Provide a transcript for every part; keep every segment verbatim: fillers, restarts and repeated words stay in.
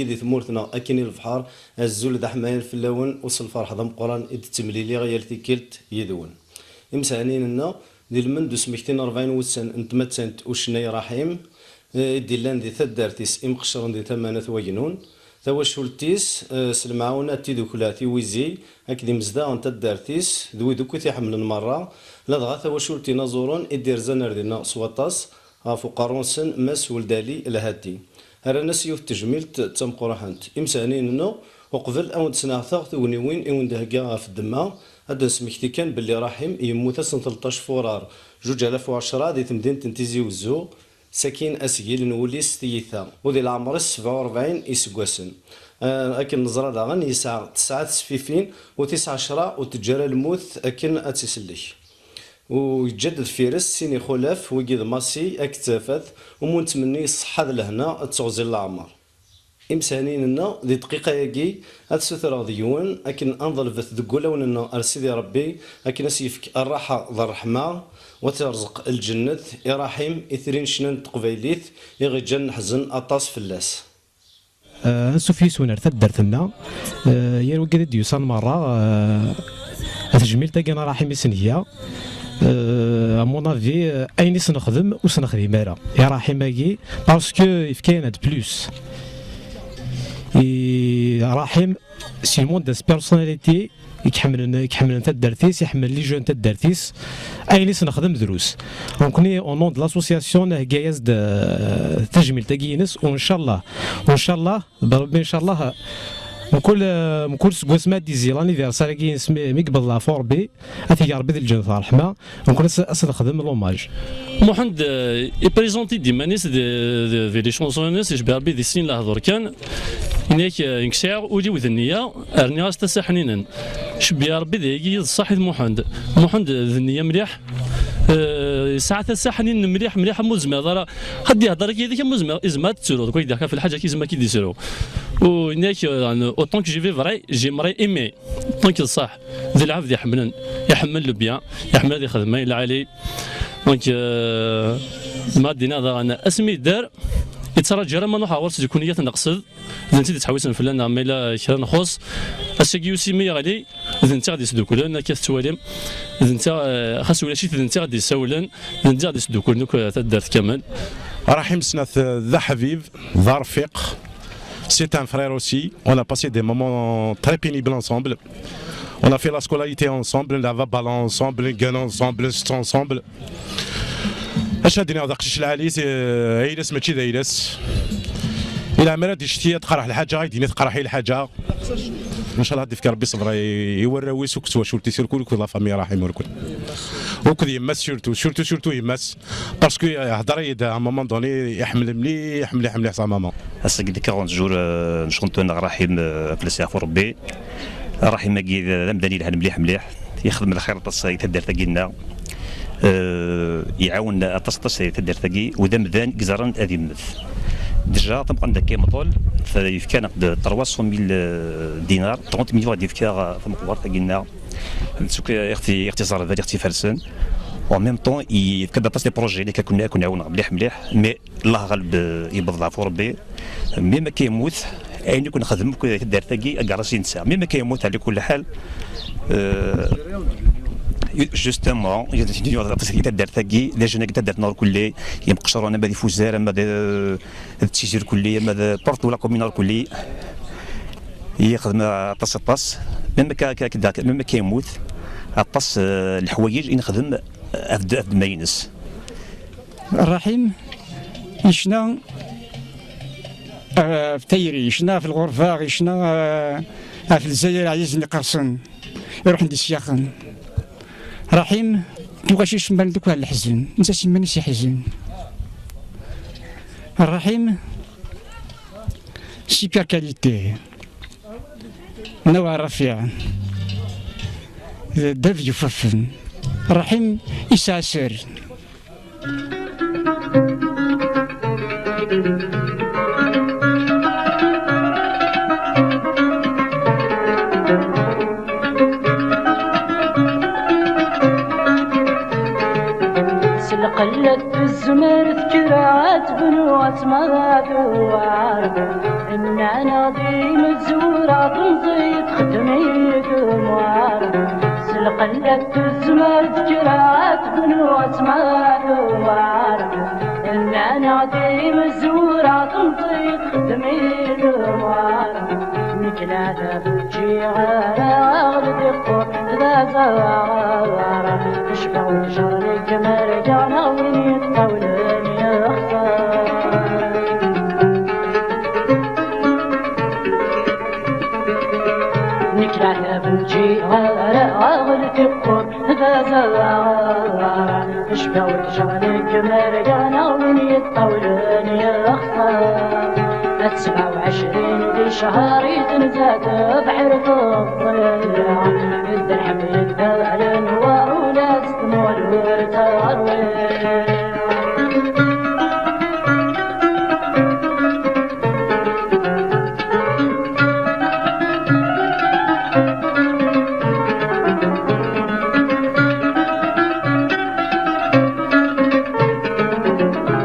di tmurt-nneɣ akken i lebḥer, azul d aḥmayan fell-awen, u s lferḥ d ameqqran i d-ttemliliɣ yal tikkelt yid-wen. Imsehniyen-nneɣ, di lmend usmekti n rebɛin wussan n tmettant ucennay Raḥim, eh, i d-illan di taddart-is Imqecren di tama n At Wagnun, tawacult-is, eh, s lemɛawna n tidukla Tiwizi akked imezdaɣ n taddart-is d wid akk i t-iḥemmlen merra, ladɣa tawacult inaẓuren i d-irzan ar dinna s waṭas, ɣef uqerru-nsen Mass Weld Ali Lhati. Rran-as yiwet n tejmilt d tameqqrahant. Imsehniyen-nneɣ, uqbel ad wen-d-sneɛteɣ tugniwin i wen-d-heggaɣ ɣef ddemma, ad d-nesmekti kan belli Raḥim yemmut ass n tleṭṭac furar zuǧ alaf u ɛecṛa di temdint n Tizi Wezzu, sakin asgil n wul-is s tiyita, u di leɛmer-is sebɛa u rebɛin iseggasen. Ah, akken neẓra daɣen, yesɛa tesɛa tesfifin, u tis ɛecṛa ur teǧǧi ara lmut akken ad tt-isellek. U yeǧǧa-d deffir-s sin ixulaf, wigi d Massi akked Tafat, umi nettmenni ṣṣeḥḥa d lehna d teɣzi n leɛmer. Imsehniyen-nneɣ, di dqiqa-agi, ad ssutreɣ deg-wen akken ad nḍelbet deg wulawen-nneɣ ar Sidi Ṛebbi, akken ad s-yefk rraḥa d ṛṛeḥma, u ad t-irẓeq lǧennet i Raḥim, itri n ccna n teqbaylit, i ɣ-iǧǧan neḥzen aṭas fell-as. Eh, ansuf yis-wen ar taddart-nneɣ. Eh, yal wigad i d-yusan merra, eh, tejmilt-agi n Raḥim i s-nga. Eh, à mon avis, eh, ayen i s-nexdem ur s-nexdim ara i Raḥim-agi, parce que yefka-aneɣ-d plus. I Raḥim, c'est le monde de personnalité i iḥemmlen, i iḥemmlen taddart-is, iḥemmel les jeunes taddart-is, ayen i s-nexdem drus. Donc, ni, au nom de l'association, nhegga-yas-d, eh, tajmilt-agi-ines, u ncallah, u ncallah, Rebbi ncallah, mkul, eh, mkul seg wasmi ad d-izzi l'anniversaire-agi-ines mi, mi yewweḍ leɛfu Rebbi, ad t-ig Rebbi di lǧennet ṛṛeḥma, mkul as, as nexdem l'hommage. Muḥend, eh, iprezenti-d iman-is di, di, di les chansons-ines, icebbi Rebbi di sin lehdur kan, yenna-yak, eh, nekk sɛiɣ ul-iw d nniya, rniɣ-as tasa ḥninen. Cebbi Rebbi dagi d ṣṣaḥ i d Muḥend. Muḥend d nniya mliḥ, eh, yesɛa tasa ḥninen mliḥ, mliḥ, am ur tezmireḍ ara ad d-ihder akka yid-k, am ur tezmireḍ, izmer ad tettruḍ, quoi, yedder kan ɣef lḥaǧa-k, izmer ad k-id-isru. U yenna-yak, eh, autant que je vivrai, j'aimerai aimer. Donc d ṣṣaḥ, d lɛebd iḥemmlen, iḥemmel le bien, iḥemmel ad ixdem ayen lɛali. Donc, euh, ma ad d-iniɣ daɣen, asmi yedder, yettraǧu ara ma nruḥ ɣer ɣur-s deg kuniyat neqsed, d netta i d-yettḥewwisen fell-aneɣ ma yella kra nxuṣ. Ass-agi usi mi yeɣli, d netta i ɣ-d-yesduklen, akka tettwalim, d netta, euh, xas ulac-it, d netta i ɣ-d-yessawlen, d netta i ɣ-d-yesduklen akk, euh, taddart kamel. Raḥim Snat, euh, d aḥbib, d arfiq. C'est un frère aussi. On a passé des moments très pénibles ensemble. On a fait la scolarité ensemble, on a ballon ensemble, on gagne ensemble, on se ensemble. Acu ad d-iniɣ, d aqcic lɛali, c'est, euh, ayla-s mačči d ayla-s. I leɛmer ad icti, ad tqerreḥ lḥaǧa, ad d-yini tqerreḥ-iyi lḥaǧa. Ncallah ad d-ifk Rebbi ṣṣber i, i warraw-is, akked twacult-is, irkul, akked la famille Raḥim, irkul. Akked yemma-s surtout, surtout, surtout yemma-s. Parce que, euh, hḍer-iyi-d à un moment donné, iḥemmel mliḥ, mliḥ, mliḥ sa maman. Ass-agi d quarante jours, euh, n ccɣel-nneɣ Raḥim, euh, fell-as yeɛfu Rebbi. Raḥim-agi d, d amdan yelhan mliḥ, mliḥ. Yexdem lxir aṭas i taddart-agi-nneɣ. Euh, iɛawen aṭas, aṭas i taddart-agi, u d amdan i iẓran ad yemmet. Déjà, tameqqrant akka imeṭṭul, f-, yefka-aneɣ-d trois cent mille, euh, dinars, trente millions ad d-yefk, euh, tameqqrant-agi-nneɣ. D tuk i ɣ-t-, i ɣ-t-iẓerben, i ɣ-t-ifersen. En même temps, yefka-d aṭas des projets, nekk ad ken-, ad ken-ɛawneɣ mliḥ, mliḥ, mais Allah ɣaleb, euh, yewweḍ leɛfu Rebbi. Même akka yemmut, ayen i ken-nexdem akk taddart-agi, agaras i netta. Même akka yemmut, ɛla kulli ḥal, euh, justement, aṭas i taddart-agi, les jeunes-agi taddart-nneɣ irkelli, Imqecren, ama d Ifuzar, ama d, euh, d Tizi irkelli, ama d partout la commune irkelli. Yexdem aṭas, aṭas. Même akka, akka, akka, même akka yemmut, aṭas, euh, leḥwayeǧ i nexdem, euh, ɣef d-, ɣef ddemma-ines. Raḥim yecna, euh, ɣef tayri, yecna ɣef lɣerba, yecna, euh, ɣef Lezzayer ɛzizen iqersen, iruḥen di syaxen. Raḥim, tuɣac isemman d akk leḥzen, netta s iman-is iḥzen. Raḥim, Super qualité. Nawa Rafiɛ. D dderb yufafen. Raḥim isɛa sser. S lqella tezmer tekker ad tebnu asmaḍ ad uɣal. Nnan Zura temẓi txeddem-iyi tmara, s lqella tezmer tekra ad tebnu asma tuɣar. Nnan-aɣ-d imezwura temẓi txeddem-iyi tmara, nekk la d-ur ǧǧiɣ ara aɣled iqqur d azaɣar. Cfiɣ ur ǧǧiɣ nekk ma rgaɣ neɣ win yeṭṭawlen yexṣer. Nekk leɛtab ur ǧǧiɣ ara aɣled iqqur d azaɣar. Cfiɣ ur ǧǧiɣ nekk ma rgaɣ neɣ win yeṭṭawlen yexṣer. At sebɛa u ɛecrin di ccher i tenza tebḥirt ẓẓella, dderḥem yedda lenwar ula s tmurt ur teṛwi.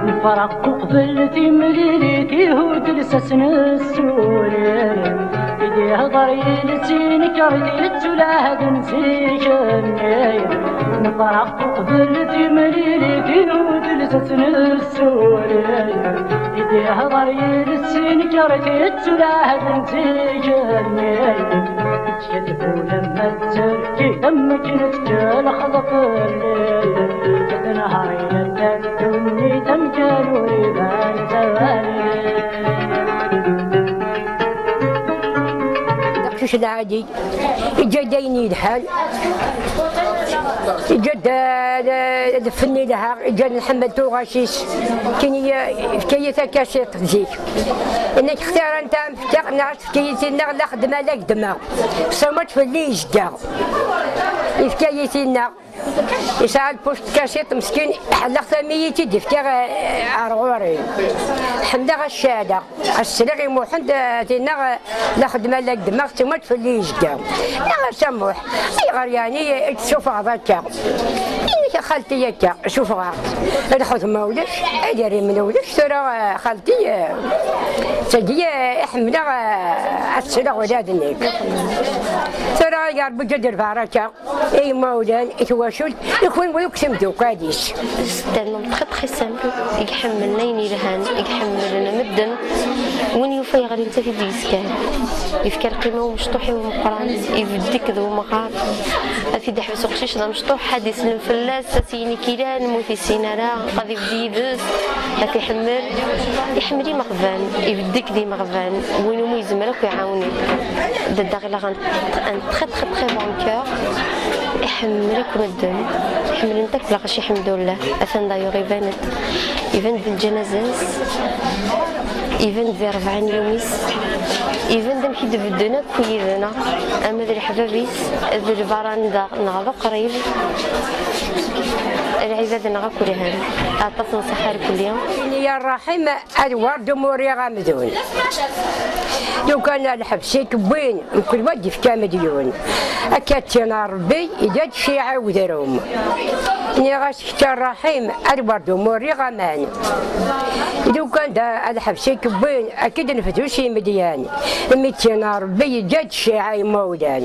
Nefreq uqbel timlilit ihud lsas n ssurir, i d-ihḍer yiles inker d yettuleɛden zik-nni. Nefreq uqbel timlilit ihud lsas n ssurir, i d-ihḍer yiles inker d yettuleɛden zik-nni. Tetketb ulamma d terkit am wakken teǧǧa lexleq lleyl, tenher ila ddunit amkan ur iban tawali. Aqcic lɛali, iǧǧa-d ayen yelhan, iǧǧa-d, eh, lfen yelha, iǧǧa-d lḥemmel tuɣac-is, kini, eh, yefka-yi takasiṭ zik. Inna-k xtir anta am fkiɣ, neɣ tefka-yi tinna la xedma la gedma. Sawmat fell-i yezga. Yefka-yi tinna. Yesɛa lpust kasiṭ meskin, ḥelleɣ-t am iyi-tt-id-yefka, eh, ar ɣur-i. Ḥemmleɣ ad ceɛleɣ. As-sliɣ i Muḥend, eh, tinna, eh, la xedma la gedma, sawmat fell-i yezga. Neɣ a Samuḥ, ayɣer yeɛni i d-tessufɣeḍ akka? Inna-k a xalti akka, sufɣeɣ-tt. Lxedma ulac, idrimen ulac, tura, eh, xalti, eh, tagi, eh, iḥemmleɣ, eh, ad sleɣ ula d nekk. Tura, ya Rebbi, ǧǧa-d lbaraka i yimawlan, i twacult, i kunwi akk timeddukal-is. C'est un homme très, très simple, i iḥemmlen ayen yelhan, i iḥemmlen medden. Win yufa yeɣli netta i d-yeskan. Yefka lqima i umecṭuḥ i umeqqran, ibedd-ik d umɣar. Ad t-id-iḥbes uqcic d amecṭuḥ, ad islem fell-as, ad s-yini kila, lmut issin ara, ad ibedd yid-s, ad t-iḥemmel. Iḥemmel imeɣban, ibedd-ik d imeɣban, win umi yezmer akk iɛawen-ik. Dadda ɣileɣ un, un très, très, très bon cœur. Iḥemmel akk medden, ḥemmlen-t akk lɣaci, ḥemdullah. Atan d'ailleurs iban-d, iban-d di lǧanaza-s, iban-d di rebɛa n yum-is, iban-d amek i d-bedden akk yid-neɣ, ama d leḥbab-is, d lbarani daɣ, neɣ d uqrib. Lɛibad-nneɣ akk lhan, aṭas n ṣṣeḥḥa irkelli. Ini ya Ṛṛaḥim, ad wer d-umuriɣ amdun. Lukan a lḥebs i k-wwin, mkul wa d-ifka amelyun. Akka d-tina Ṛebbi, iga-d cciɛa i wedrum. Nniɣ-as kečč a Ṛṛaḥim, ad wer d-umuriɣ aman. Lukan d a lḥebs i k-wwin, ad k-id-nefdu s imedyan. Mi d-tina Ṛebbi, iga-d cciɛa i imawlan.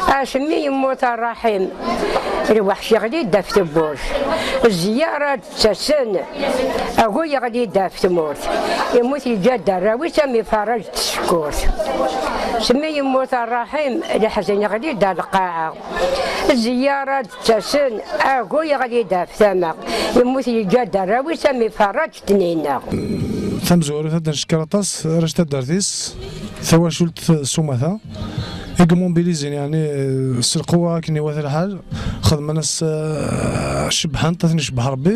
Asmi yemmut a Ṛṛaḥim, lweḥc yeɣli-d ɣef tewwurt. Zzyara d-ttasen, agu yeɣli-d ɣef tmurt. Yemmut yeǧǧa-d arraw-is am iferrej n tsekkurt. Smi yemmut a Ṛṛaḥim, leḥzen yeɣli-d ar lqaɛa. Zzyara d-ttasen, agu yeɣli-d ɣef tama. Yemmut yeǧǧa-d arraw-is am iferrej n tninna. Tamezwarut, ad d-neckeṛ aṭas arrac taddart-is, tawacult s umata, i yemmobilizin, yeɛni, s lqewwa akken iwata lḥal, xedmen-as, eh, cebbḥen-t, ad ten-icebbeḥ Rebbi.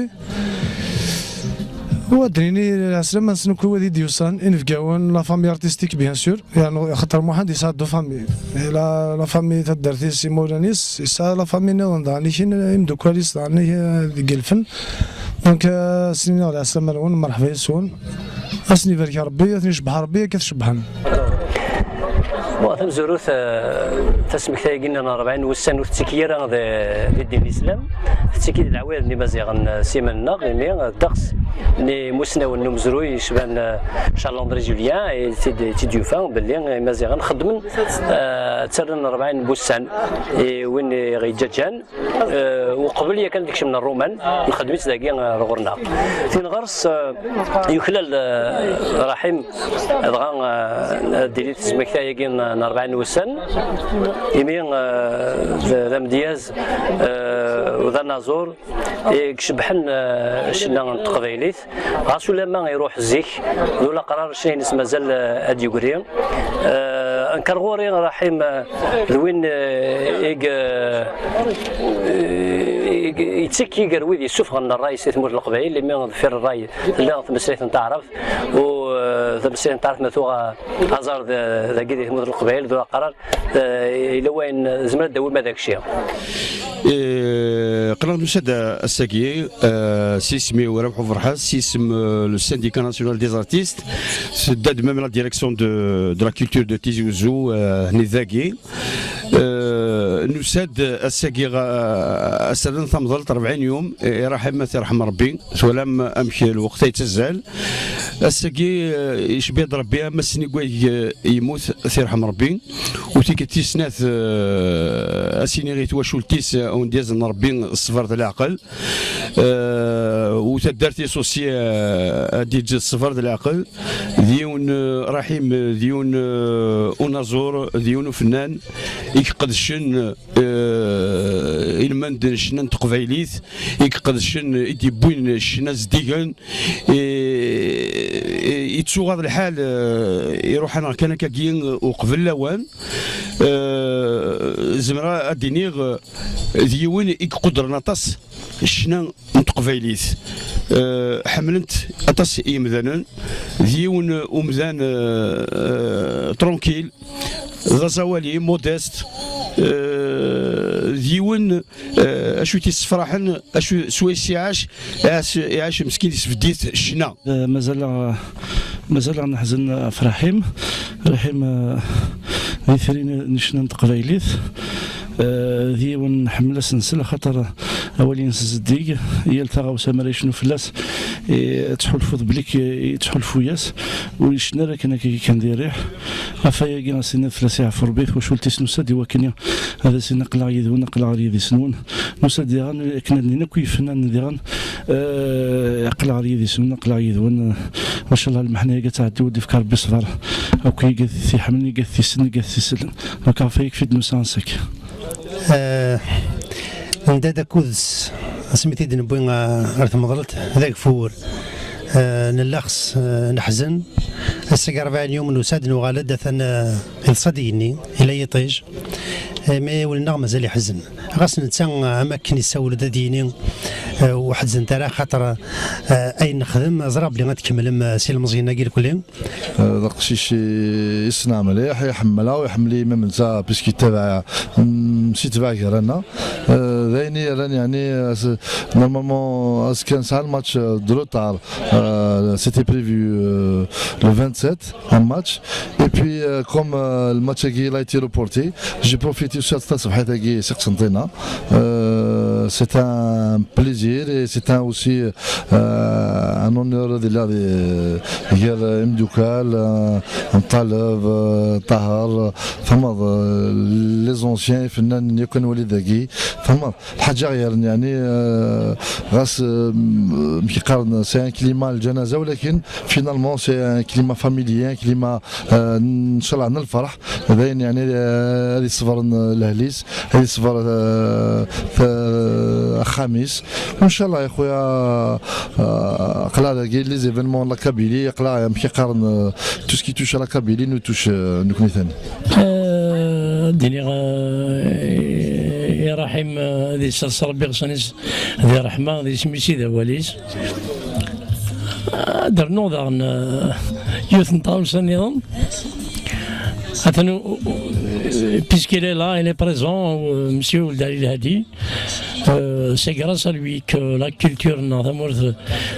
U ad d-nini lɛeslama-nsen akk i wid i d-yusan, inebgawen, la famille artistique, bien sûr, yeɛni, axaṭer Muḥend yesɛa deux familles. La, la famille taddart-is, imawlan-is, yesɛa la famille nniḍen, daɣen, i kra n imeddukal-is, daɣen, i, deg lfen. Donc, euh, ad s-iniɣ lɛeslama-nwen, merḥba yes-wen. Ad sen-ibarek Rebbi, ad ten-icebbeḥ Rebbi, akka tcebbḥen. Tamezwarut, eh, tasmekta-agi n rebɛin wussan ur tettekki ara di, di ddin n Islam, tettekki di leɛwayed n Imaziɣen, eh, s yiman-nneɣ, imi, eh, ddeɣs n imusnawen n umezruy yecban, eh, Charles André Julien, i tt-id, i tt-id-yufa belli Imaziɣen xeddmen, eh, ttarran rebɛin n wussan i win i ɣ-yeǧǧaǧǧan. Eh, uqbel yakan ad kecmen Ṛṛuman, nxeddem-itt dagi, eh, ar ɣur-neɣ. Tin ɣer-s, eh, yuklal, eh, Raḥim, dɣa, eh, ad d-tili tesmekta-agi n, n rebɛin n wussan, imi, eh, d, d amedyaz, eh, d anaẓur i icebbḥen, eh, ccna n teqbaylit. Ɣas ulamma iruḥ zik, d ulaqrar ccna-ines mazal, eh, ad d-yegri. Eh, nker ɣur-i Raḥim, eh, d win, eh, i g-, eh, i g-, yettekki gar wid yessufɣen ṛṛay si tmurt n Leqbayel, imi deffir ṛṛay tella tmeslayt n taɛrabt, u, eh, tameslayt n taɛrabt ma tuɣ aẓar d-, dagi di tmurt n Leqbayel, d ulaqrar, eh, yella wayen, eh, zemreɣ ad d-awiɣ ma d akci. Eh, qqleɣ nusa-d ass-agi, eh, s yisem-iw Rabaḥ Uferḥas, s yisem, eh, le Syndicat National des Artistes, tedda-d même la direction de, de la culture de Tizi Ouzou, eh, hni dagi. Eh, nusa-d ass-agi, eh, ass-a d tamḍelt rebɛin yum, eh, i Raḥim ad t-irḥem Rebbi, twalam amek lweqt ay yettazzal. Ass-agi, eh, yecbi-d Rebbi am ass-nni i wayeg, eh, yemmut, ad t-irḥem Rebbi. U tikkelt tis snat, eh, ad s-iniɣ i twacult-is, eh, umedyaz n Rebbi, ṣṣber d leɛqel. Eh, u taddart-is aussi, eh, ad d-yeǧǧ ṣṣber d leɛqel. D yiwen, eh, Raḥim, d yiwen, eh, unaẓur, d yiwen ufennan i iqedcen, eh, ilmend n ccna n teqbaylit, i iqedcen, i d-yewwin ccna zeddigen, i, i, yettuɣaḍ lḥal, eh, iruḥ-aneɣ kan akkagi, eh, uqbel lawan. Eh, zemreɣ ad d-iniɣ, eh, d yiwen i iqudren aṭas ccna n teqbaylit. Eh, ḥemmlen-t aṭas yimdanen. D yiwen umdan, eh, eh, tranquille, d aẓawali, modeste. Eh, d yiwen, eh, acu i t-yessefraḥen, acu swayes iɛac, iɛac, iɛac meskin yesbedd-it ccna. Eh, mazal-aɣ, mazal-aɣ neḥzen ɣef Raḥim. Raḥim, eh, d itri n, n ccna n teqbaylit. Eh, d yiwen nḥemmel ad s-nsel, axaṭer awal-ines zeddig, yal taɣawsa mi ara yecnu fell-as, eh, ttḥulfuḍ belli k-, yettḥulfu-yas, ur yecni ara akken akka kan di rriḥ. Ɣef wayagi, ad s-tiniḍ fell-as iɛfu Rebbi, twacult-is nusa-d i wakken ad as-tini aql-aɣ yid-wen, aql-aɣ ar yidis-nwen. Nusa-d diɣen akken ad d-nini akk i yifennanen diɣen, eh, aql-aɣ ar yidis-nwen, aql-aɣ yid-wen, eh, macallah, lmeḥna-agi ad tɛeddi, ur d-ifka Rebbi ṣṣber. Akk i gat t-iḥemmlen, i gat t-issen, i gat t-isellen. Donc, ɣef wayagi, kfi-d nusa ansa-k. Eh, nda-d akud-s, asmi t-id-newwi, eh, ar temḍelt, d ageffur. Eh, nella xs, eh, neḥzen. Ass-agi rebɛin yum nusa-d, nuɣal-d, atan, eh, iḍsa-d igenni, ila yiṭij. Eh, mais ul-nneɣ mazal iḥzen. Ɣas netta, eh, am akken yessawel-d ad d-yini, eh, ur ḥezzent ara, xaṭer, eh, ayen nexdem, ẓriɣ belli ad tkemmlem, eh, s ilemẓiyen-agi irkelli. Eh, d aqcic i, i ssneɣ mliḥ, iḥemmel-aɣ, iḥemmel-iyi même netta, puisque yettabaɛ, mm, s yettabaɛ gar-aneɣ. Eh, d ayen i yerran, yeɛni, as-, normalement, azekka nesɛa lmatch, eh, de retard. Eh, c'était prévu, eh, le vingt-sept, un match. Et puis, eh, comme, eh, le match-agi il a été reporté, j'ai profité aussi de taṣebḥit-agi si Qsenṭina. Eh, c'est un plaisir et c'est un aussi, eh, un honneur de la, de, gar imeddukal, eh, Ṭaleb, eh, Ṭaher, eh, tamaḍ, eh, les anciens, ifennanen yakk ad nwali dagi, tamaḍ. Lḥaǧa ɣ-yerren, yeɛni, eh, ɣas, eh, m-, amek i qqaren, c'est un climat n lǧanaza, walakin finalement c'est un climat familier, un climat, eh, ncallah n lferḥ. D ayen, yeɛni, eh, ad iṣebren, eh, lehl-is, ad iṣber, eh, ta-, axxam-is. Ncallah, ya xuya, eh, aql-aɣ dagi, les événements n la Kabylie, aql-aɣ, amek i qqaren, eh, tout ce qui touche à la Kabylie, nous touche, eh, nekkni tani. Eh, ad d-iniɣ, eh, i Raḥim, eh, ad isers Rebbi iɣsan-is di ṛṛeḥma, d isem-is i d awal-is. Ad d-rnuɣ daɣen, eh, yiwet n tɣawsa nniḍen. Atan, u-, u-, puisqu'il est là, il est présent, euh, monsieur Ould Ali Lhadi. Euh, c'est grâce à lui que la culture n tamurt,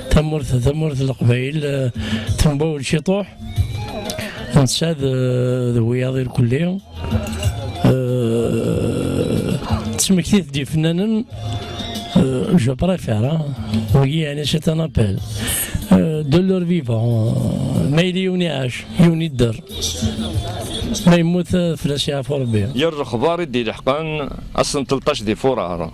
tamurt, tamurt n Leqbayel, euh, tembawel ciṭuḥ. Netta d, d wiyaḍ irkelli. Euh, ttmektit-d ifennanen, euh, je préfère, hein. Wagi, yeɛni, c'est un appel. Euh, de leur vivant, ma yella yiwen iɛac, yiwen idder. Ma yemmut, euh, fell-as yeɛfu Rebbi. Yir lexbar i d-ileḥqen ass n tleṭṭac di furar.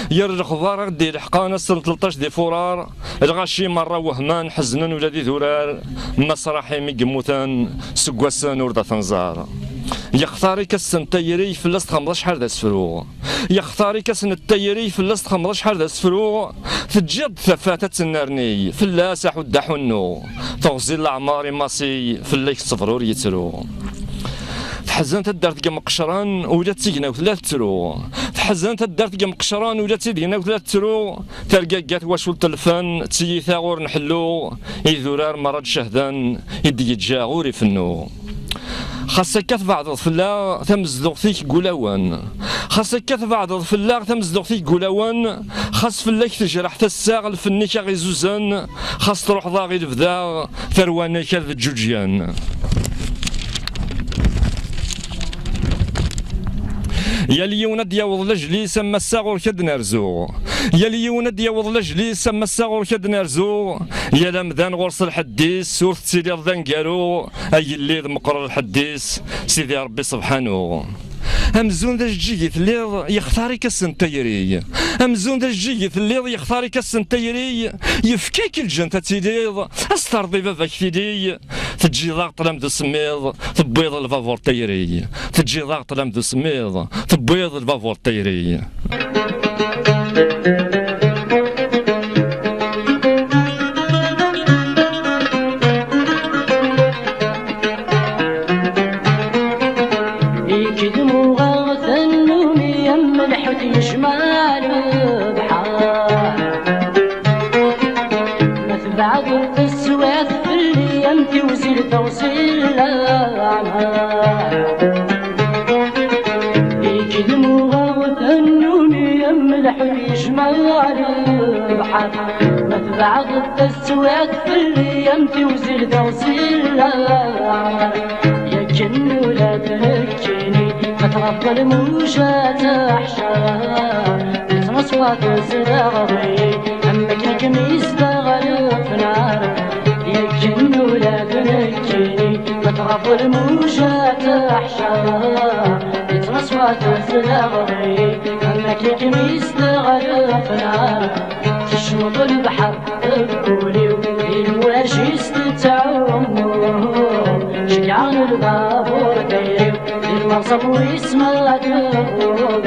Yir lexbar i d-ileḥqen ass n tleṭṭac di furar, lɣaci merra wehman, ḥeznen ula d idurar, Mass Raḥim i yemmuten seg wassen ur d at-nẓar. Yextar-ik ass n tayri, fell-as txemmeḍ acḥal d asefru. Yextar-ik ass n tayri, fell-as txemmeḍ acḥal d asefru. Teǧǧiḍ-d tafat ad tennerni, fell-as aḥuddu aḥunnu. Teɣzi n leɛmer i Massi, fell-ak ṣṣber ur yettru. Teḥzen taddart deg Imqecren, ula d tignawt la tettru. Teḥzen taddart deg Imqecren, ula d tignawt la tettru. Tergagga twacult n lfen, d tiyita ur nḥellu. Idurar merra d-cehden, i d-yeǧǧa ur ifennu. Xas akka tbeɛdeḍ fell-aɣ tamezduɣt-ik deg ulawen. Xas akka tbeɛdeḍ fell-aɣ tamezduɣt-ik deg ulawen. Xas fell-ak tejreḥ tasa, lfen-ik a ɣ-izuzen. Xas truḥeḍ a ɣ-ilebda, tarwa-nnek ad ǧǧuǧgen. Yal yiwen ad d-yaweḍ lejlis, am ass-a ɣur-k ad d-nerzu. Yal yiwen ad d-yaweḍ lejlis, am ass-a ɣur-k ad d-nerzu. Yal amdan ɣur-s lḥedd-is, ur tettiliḍ d aneggaru. Agellid meqqer lḥedd-is, Sidi Ṛebbi sebḥanu. Amzun d ajeǧǧig i telliḍ, yextar-ik ass n tayri. Amzun d ajeǧǧig i telliḍ, yextar-ik ass n tayri. Yefka-k lǧent ad tiliḍ, ad s-terḍi baba-k tili. Teǧǧiḍ-aɣ ṭṭlam d usemmiḍ, tewwiḍ lbabuṛ tayri. Teǧǧiḍ-aɣ ṭṭlam d usemmiḍ, tewwiḍ lbabuṛ tayri. Ikdem uɣaɣ tannumi am lḥut yecma lebḥer. Ma tebɛed teswiɛt fell-i am tiwzil tawzil leɛmer. Ikdem uɣaɣ tannumi am lḥut yecma lebḥer. Ma tebɛed teswiɛt fell-i am tiwzil tawzil leɛmer. Yakken ula d nekkini ma tɣab lmuja teḥcer. Yettmeṣwa tezdeɣ-iyi am akken i kem-izdeɣ lefnar. Yakken ula d nekkini ma tɣab lmuja teḥcer. Yettmeṣwa tezdeɣ-iyi am akken i kem-izdeɣ lefnar. Tecmeḍ lebḥer deg wul-iw, di lwaji-s tettɛummu. Ceggɛen lbabuṛ dayr-iw, di lmerẓem wis ma tebɣuḍ.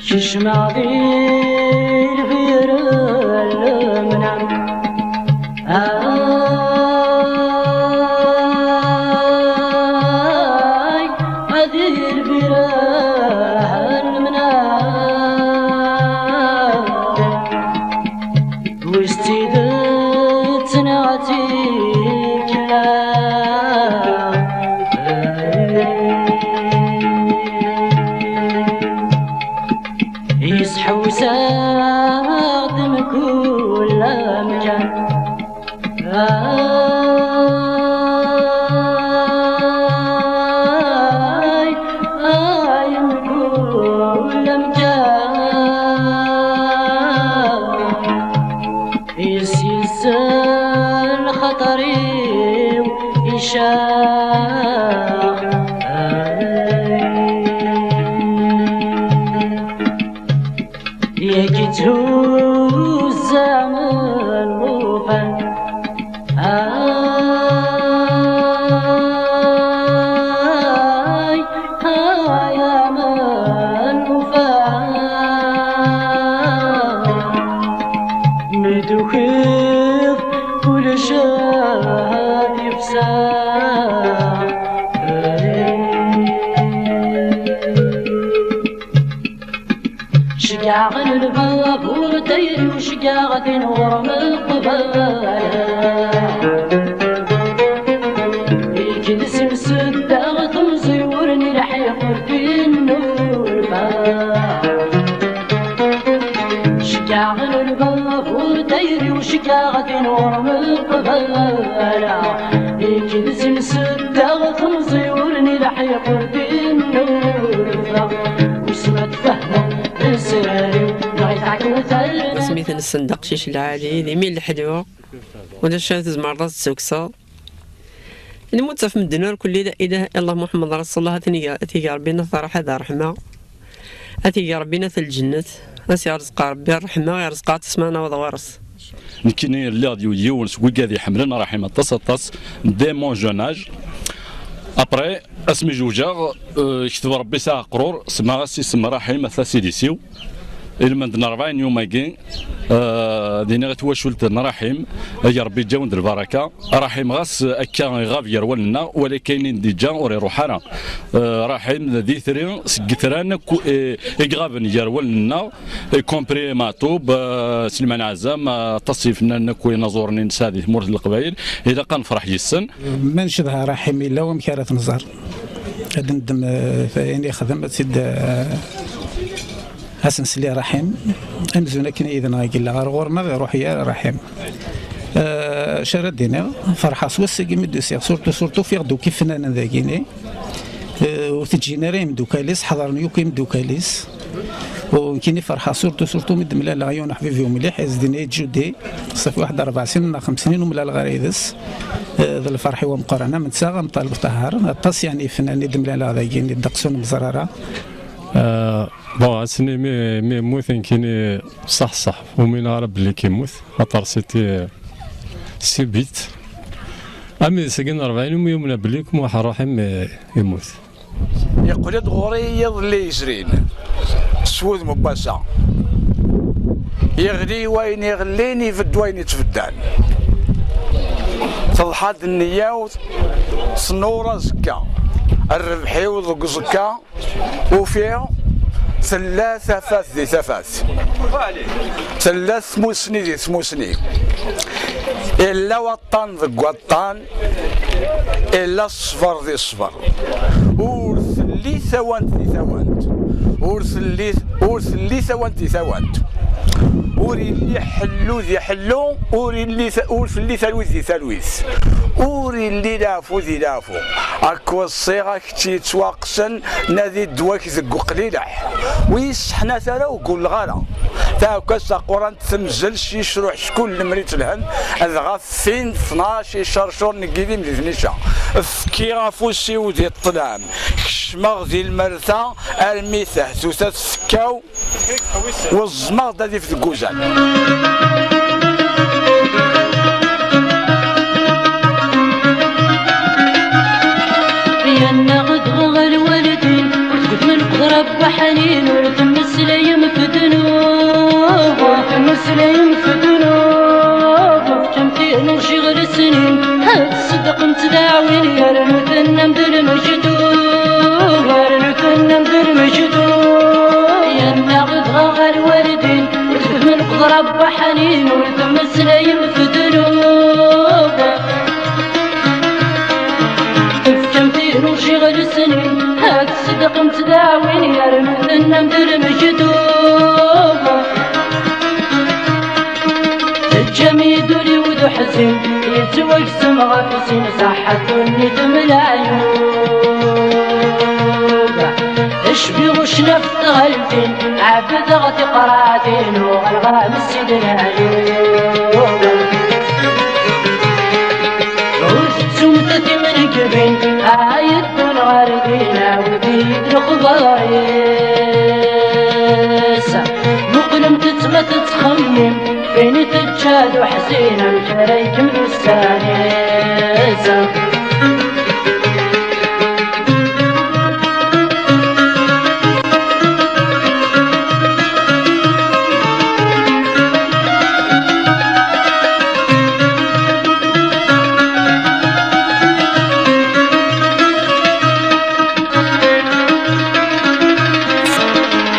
Kecmeɣ di lbir n lemnam. Ay, ad irbir lemna. Wis tidet neɣ tikla. Yesḥewsa-ɣ-d mkul amkan. Ay, ay, mkul amkan. Yes, yes, lxaṭer-iw icaḍ. Yak itthuzza am llufan. Ay, ay, am llufan. Mi d-tukiḍ kullec ad yefsa. Ceggɛeɣ lbabuṛ tayri-w, ceggɛeɣ tin ɣur-m qbala. Ikles imseddaɣ temẓi ur nilḥiq ur t-innulfa. Ceggɛeɣ lbabuṛ tayri-w, ceggɛeɣ Ur melqeḍ ara, nekk d simseddaɣ temẓi ur nilḥiq ur d-innulfa. Wissen ma tfehmeḍ lesrar-iw, neɣ i teɛkweḍ. Asmi t-nessen d aqcic lɛali, d imi leḥlu, ulac ara tzemreḍ ad t-tsukseḍ. Lmut ɣef medden ar kulli la ilaha illallah Muḥemmed Rasulullah, ad t-ig Rebbi n at ṛṛeḥma, ad t-ig Rebbi n at lǧennet, ad s-yerẓeq Rebbi ṛṛeḥma, yerẓeq-aɣ tasma ad naweḍ ɣur-s. Nekkini lliɣ-d yiwen seg wigad iḥemmlen Raḥim aṭas, aṭas, dès mon jeune âge. Après, asmi zewǧeɣ, euh, yekteb Rebbi sɛiɣ aqrur, semmaɣ-as isem Raḥim, ata s idis-iw. Ilmend n rebɛin yum-agi, euh, d iniɣ i twacult n Raḥim, ag Rebbi yeǧǧ-awen-d lbaraka. Raḥim ɣas akka iɣab gar wallen-nneɣ, walakin ayen d-yeǧǧa ur iruḥ ara. Euh, Raḥim d itri seg yitran akk, eh, i iɣaben gar wallen-nneɣ, y compris Maɛṭub, euh, Sliman Ɛazam, euh, aṭas n yifennanen akk inaẓuren i nesɛa di tmurt n Leqbayel, ilaq ad nefreḥ yes-sen. Ma ncedha Raḥim illa, wamek ara t-nẓer? Ad neddem, eh, ayen yexdem, ad tt-id, eh, ad s-nsel i Raḥim. Amzun akken yid-neɣ i yella ɣer ɣur-neɣ, iruḥ-iyi ara Raḥim. Eh, acu ara d-iniɣ? Ferḥeɣ s wass-agi mi d-usiɣ, surtout, surtout fiɣ-d akk ifennanen dagini. Eh, ur t-ǧǧin ara imeddukal-is, ḥeḍren yakk imeddukal-is. U nekkini ferḥeɣ surtout, surtout mi d-mlaleɣ yiwen uḥbib-iw mliḥ, i s-d-yenna-yi-d Judi, ṣafi waḥed rebɛa snin neɣ xems snin ur mlaleɣ ara yid-s. Eh, d lferḥ-iw ameqqran am netta, am Ṭaleb Ṭaher, aṭas yeɛni ifennanen i d-mlaleɣ dagi, ddeqs ur nemẓer ara. Eh, bon, ass-nni mi, mi yemmut, nekkini ṣṣeḥ, ṣṣeḥ, ur umineɣ ara belli yemmut, xaṭer c'était subit. Am d seg n rebɛin umi yumneɣ belli yemmut Raḥim, eh, yemmut. Yeqqel-d ɣur-i yiḍelli yezrin s wudem n wass-a. Yeɣli wayen iɣellin, ibedd wayen ittbeddan. Teḍḥa-d nneyya-w, tnur azekka. Rrbeḥ-iw deg uẓekka, ufiɣ tella tafat di tafat. Tella tmusni di tmusni. Illa waṭṭan deg waṭṭan, illa ṣṣber di ṣṣber. Ur telli tawant di tawant. Ur telli, ur telli tawant di tawant. Ur illi ḥellu di ḥellu, ur illi ta-, ur telli talwit di talwit. Ur illi leɛfu di leɛfu. Ad k-weṣṣiɣ a kečč yettwaqsen, nadi ddwa-k deg uqlileḥ. Ur yesseḥnat ara, ur gulleɣ ara. Taɛekkazt taqurant temzel s yicruḥ s kul lemri telhen, dɣa ffin tnac icercuren n yidim di tnica. Fkiɣ afus-iw di ṭṭlam, kecmeɣ di lmerta, armi tehtuta tfekka-w, weẓẓmeɣ-d adif deg uzal. Yenna-ɣ-d ɣer lwaldin, ur tgedmem leqder a Bba Ḥnin, ur temmeslayem f ddnub, ur temmeslayem f ddnub, fkemt-inu ciɣel snin, ad tṣeddqemt ddeɛwin, yernu tennam-d lmejdub, yernu tennam-d lmejdub. Yenna-ɣ-d ɣer lwaldin, ur tgedmem leqder a Bba Ḥnin, ur temmeslayem f ddnub. Tefkamt-inu ciɣel snin, ad tṣeddqemt ddeɛwin, yernu tennam-d lmejdub. Teǧǧam-iyi-d ul-iw d uḥzin, yettwaksem ɣef sin, ṣaḥḥa ddunit m leɛyub. Cbiɣ ucnaf tɣaltin, ɛebdeɣ tiqraɛtin, uɣaleɣ am Sidi Leɛyub. Ur tettumt timengbin, a yeddun ɣer din, awd-iyi-d lexbar-is. Muqlemt-tt ma tettxemmim, fin i teǧǧa d uḥzin, amek ara ikemmel ussan-is?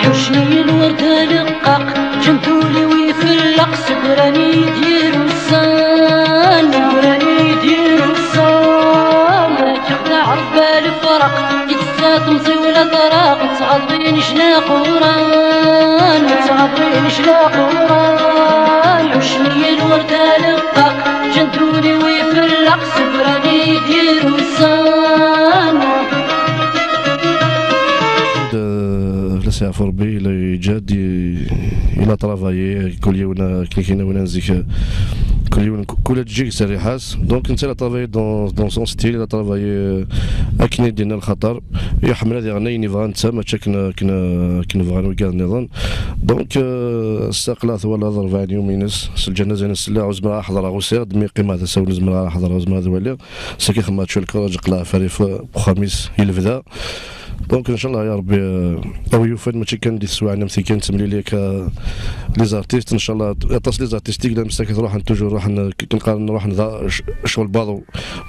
Ḥuccen-iyi lwerd aleqqaq, ǧǧent ul-iw ifelleq, segran-iyi-d yir ussan, segran-iyi-d yir ussan. Ad k-ixdeɛ Rebbi lefraq, i tessa temẓi ula d raq. Ttɣaḍin ccna quran, ttɣaḍin ccna quran, ucmiyel ur taleqqaq, ǧenduli wi fellaq, sefrani dir ussan. De, la c'est Forbi, il a déjà dit, il a travaillé, كل يوم كل يوم كل تجيك سريحات. Donc انت il a travaillé dans, dans son style, il a travaillé, euh, akken i d-yenna lxaṭer. Iḥemmel ad iɣenni ayen yebɣa netta, mačči akken, akken, akken bɣan wiyaḍ nniḍen. Donc, euh, ass-a aql-aɣ twalaḍ rebɛin yum-ines, s lǧanaza-ines, lliɣ ur zmireɣ ara ad ḥeḍreɣ, usiɣ-d, mi qqimeɣ d asawen ur zmireɣ ara ad ḥeḍreɣ, ur zmireɣ ad waliɣ. Saki xemmeɣ tcul lkuraǧ, qleɣ ɣef rrif, uxxam-is i lebda. Donc, ncallah ya Rebbi, euh, a wi yufan, mačči kan di teswiɛin am ti kan, temlili akka, les artistes, ncallah, aṭas les artistes i yellan, msakit ruḥen, toujours ruḥen, k-, k-, nqaren ruḥen da, c-, ccɣel baḍu.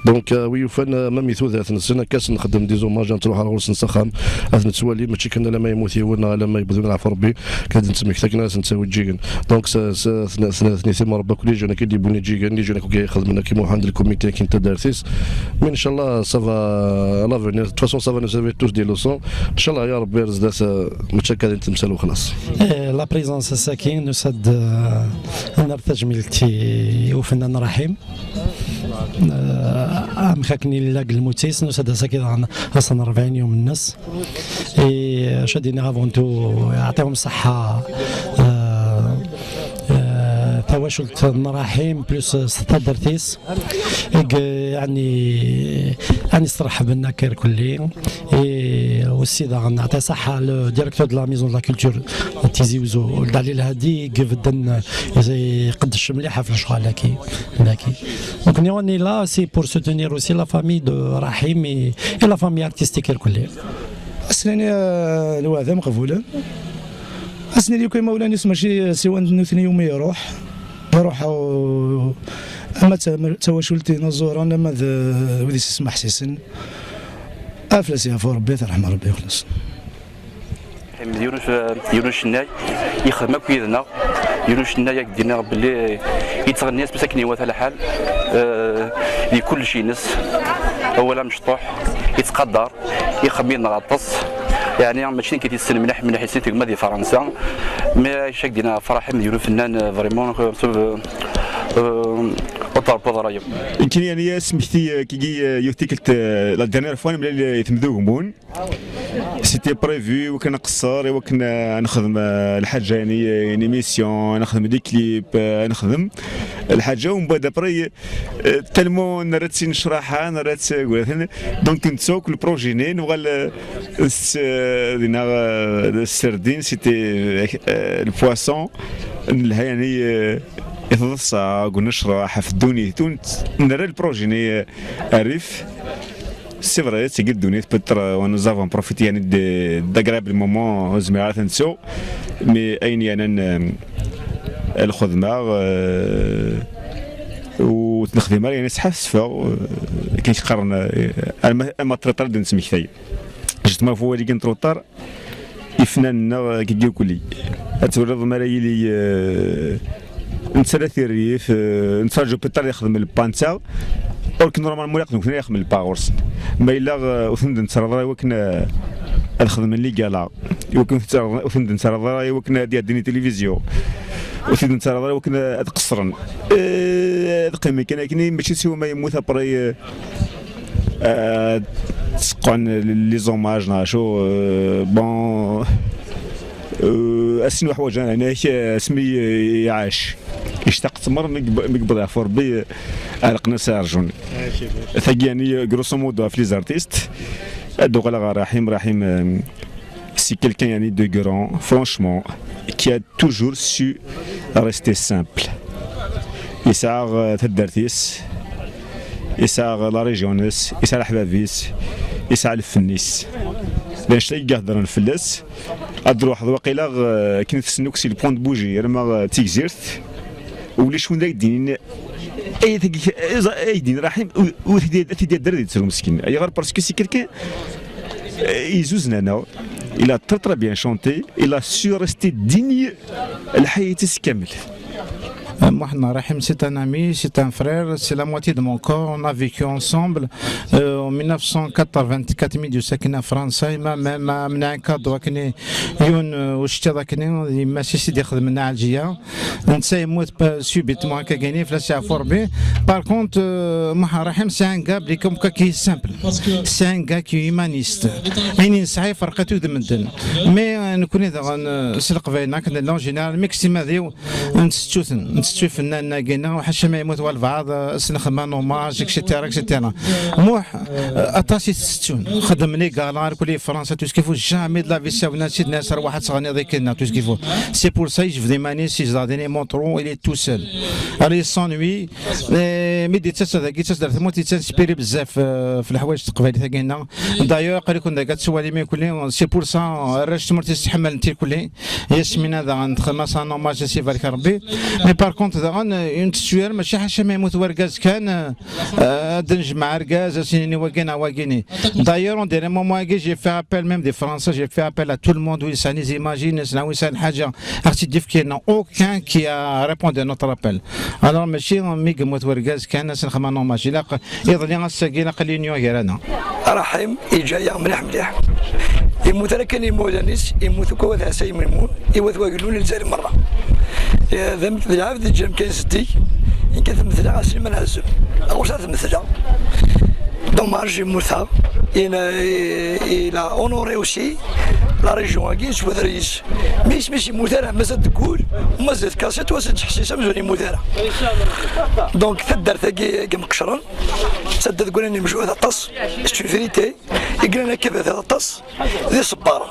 Donc, euh, wi yufan, euh, même i tudert-nsen, akka sen-nxeddem des hommages, ad nruḥ ar ɣur-sen s axxam, ad nettwali, mačči kan alamma yemmut yiwen, neɣ alamma yewweḍ win ɣef Rebbi, ad nettmekta akken ad sen-tawi ǧǧigen. Donc, s-, s-, tn-, tn-, tniti mṛebba kulli jeune akka i d-yewwin ǧǧigen, les jeunes akka i ixedmen akka i Muḥend, le comité, akin taddart-is. Mais ncallah, ça va, à l'avenir, de toute façon, ça va nous servir tous des leçons. Ncallah ya Rebbi, ar zdat, euh, mačči akka di temsal u xlaṣ. Eh, la présence ass-agi, nusa-d, euh, ad nerr tajmilt i ufennan Raḥim. Eh, amek akken yella deg lmut-is, nusa-d ass-agi daɣen ass n rebɛin yum-nnes. Et, euh, acu ad d-iniɣ avant tout, yeɛṭihem ṣṣeḥḥa, euh, euh, tawacult n Raḥim, plus, euh, s taddart-is. Deg, yeɛni, yeɛni sreḥben akka irkelli. Et aussi daɣen neɛṭi ṣṣeḥḥa le directeur de la maison de la culture Tizi Uzzu, Lɛali Lhadi, i ibedden, iqeddec mliḥ ɣef lecɣal-agi. Donc, on est là, c'est pour soutenir aussi la famille de Raḥim et, et la famille artistique irkelli. Ass-nni, euh, lweɛda meqbulen. Ass-nni, yakk imawlan-is mačči siwa nutni umi iruḥ. Iruḥ, euh, ama d ta-, tawacult inaẓuren, ama d, euh, wid i s-ismeḥsisen. Aflas yeɛfu Rebbi, terḥem Rebbi, xlas. Yiwen n, yiwen n ucennay, yexdem akk yid-neɣ. Yiwen n ucennay, ad d-iniɣ belli yettɣenni asmi akken iwata lḥal, eh, di kullec-ines. Awal amecṭuḥ, yettqadar, ixemmem-id-neɣ aṭas. Yeɛni, mačči nekk i t-yessen mliḥ, mliḥ yessen-it gma di Fransa. Mais acu ak-d-iniɣ, Raḥim d yiwen n ufennan, eh, vraiment, eh, eh, ur terbuḍ ara. Nekkini, yeɛni, asmekti, eh, kigi, eh, yiwet tikkelt, eh, la dernière fois, nemlal, eh, i temdugmun. C'était prévu, iwakken ad nqeṣṣer, iwakken ad nexdem, euh, lḥaǧa, yani, euh, une émission, ad nexdem des clips, euh, ad nexdem lḥaǧa, ومن بعد après, euh, tellement nerra-tt i nnecraḥa, nerra-tt, euh, gulaten. Donc, netta akk le projet-nni, nuɣal, euh, s-, euh, dinna, euh, serdine, c'était, euh, euh, le poisson, nelha, yani, euh, i teḍsa, deg unecraḥ, ɣef ddunit, ur nett-, nerra le projet-nni, euh, rrif. C'est vrai, c'est ddunit, peut-être, euh, nous avons profité, yani, de, d'agréables moments, ur zmireɣ ara ad ten-nettu, mais ayen yeɛnan, euh, lxedma, euh, ur t-nexdim ara, yani, sḥassfeɣ, euh, akken qqaren, euh, ama, ama triṭ ara d-nettmektay. Justement, ɣef wawal-agi n triṭ, ifnan-nneɣ, euh, deg irkelli. Ad twaliḍ mi ara yili, euh, netta la tirrif, euh, nettraǧu Peter yexdem lpanta. Or que normalement, ilaq d nekkni ara yexdmen lpa ɣur-sen. Ma yella, euh, ur ten-d-nettraḍ ara i wakken, euh, ad xedmen les galas. I wakken ur ten-d-nettraḍ ara i wakken ad d-ɛeddin i tilivizyu. Ur ten-d-nettraḍ ara i wakken ad qeṣṣren. Euh, ad qqimen kan akken, mačči siwa ma yemmut après, euh, euh, tseqqen les hommages, neɣ acu, euh, bon, euh, ass n uḥwaǧ, ɛni, euh, asmi, euh, iɛac. Yectaq ttmer, mi yeb-, mi yewweḍ ɣef Rebbi, euh, ɛelqen-as iɛerjun. Tagi, yani, grosso modo, ɣef les artistes. Ad d-uɣaleɣ ɣer Raḥim. Raḥim, euh, c'est quelqu'un, yani, de grand, franchement, qui a toujours su rester simple. Yesɛa, euh, taddart-is, yesɛa la région-is, yesɛa leḥbab-is, yesɛa lfen-is. D anect-a i iheddren fell-as. Ad d-truḥeḍ waqila, euh, akken i tessen akk si le pont de Bougie, arma, euh, d Tigzirt. Ulac win ara k-d-yinin, ay, tagi, ay, ay, d-yinin Raḥim, ur, ur t-id-, ur t-id-yedder di ttru meskin. Ayɣer? Parce que c'est quelqu'un, euh, yezzuzen-aneɣ. Il a très, très bien chanté. Il a su rester digne lḥayat-is kamel. Euh, Mohamed Rahim, c'est un ami, c'est un frère, c'est la moitié de mon corps. On a vécu ensemble euh, en mille neuf cent quatre-vingt-quatre, mi d-yusa akken à Fransa, ma même ma mnɛen cadeau akken yiwen euh, ucettiḍ akken yemma-s i s-id-ixedmen Ɛelǧiya. Netta yemmut pa- subitement akka gini, fell-as yeɛfu Rebbi. Par contre, euh, Mohamed Rahim, c'est un gars bli comme quoi qui est simple. C'est un gars qui est humaniste. Ayen yesɛa yefreq-it d medden. Mais euh, nekkni daɣen euh, s leqbayel-nneɣ akken nella en général, mi k-timadiw Ntettuten, ntettu fennan-agi-nneɣ, ḥaca ma yemmut walbeɛḍ, eh, s nexma, n hommage, et cetera, et cetera. Muḥ, eh, aṭas i ttettun. Xedmen les galas, irkelli Fransa, tout ce qu'il faut, jamais de la vie sawna, sidna, serwaḥ ad teɣniḍ ikenna, tout ce qu'il faut. C'est pour ça, yejbed iman-is, yezdeɣ din, il montre, il est tout seul. Alors, il s'ennuie. Eh, mi d-yettas dagi, yettas ar tmurt, yettanspiri bezzaf, eh, f leḥwayeǧ n teqbaylit-agi-nneɣ. D'ailleurs, aql-iken dagi ad tettwalim irkelli, c'est pour ça, arrac tmurt i s-ttḥemmalen irkelli. Yasmina daɣen texdem-as un hommage, ad s-ibarek Rebbi. Mais par contre, daɣen, euh, une tutuelle, mačči ḥaca ma yemmut wergaz kan, euh, ad d-nejmeɛ argaz, ad s-nini wagi neɣ wagini. D'ailleurs, on dirait, moment-agi, j'ai fait appel même de Fransa, j'ai fait appel à tout le monde, wi yesɛan les images-ines, neɣ wi yesɛan lḥaǧa, ad ɣ-tt-id-yefk, il n'y en a aucun qui a répondu à notre appel. Alors, mačči mi yemmut wergaz kan, ad s-nexdem un hommage. Ilaq, iḍelli, ass-agi, ilaq l'union gar-aneɣ. Raḥim iǧǧa-yaɣ mliḥ mliḥ. Yemmut ara kan imawlan-is, yemmut akk wat Ɛisa Yemimun, i wat Wagennun, i Lezzayer merra. Eh, d am-, d lɛebd yeǧǧan kan zeddig, nekk ad t-metleɣ a Sliman Ɛezzeb. Ɣur-s ad t-metleɣ. Dommage, yemmut-aɣ. Il a, il a honoré aussi la région-agi s wedrar-is. Mi isem-is yemmut ara, mazal deg wul, mazal tkasiṭ, wa s-nettḥessis amzun yemmut ara. Donc, taddart-agi i imeqcren, taddart deg wayen imejhud aṭas, c'est une vérité. I yellan akka bata aṭas d iṣebbaren.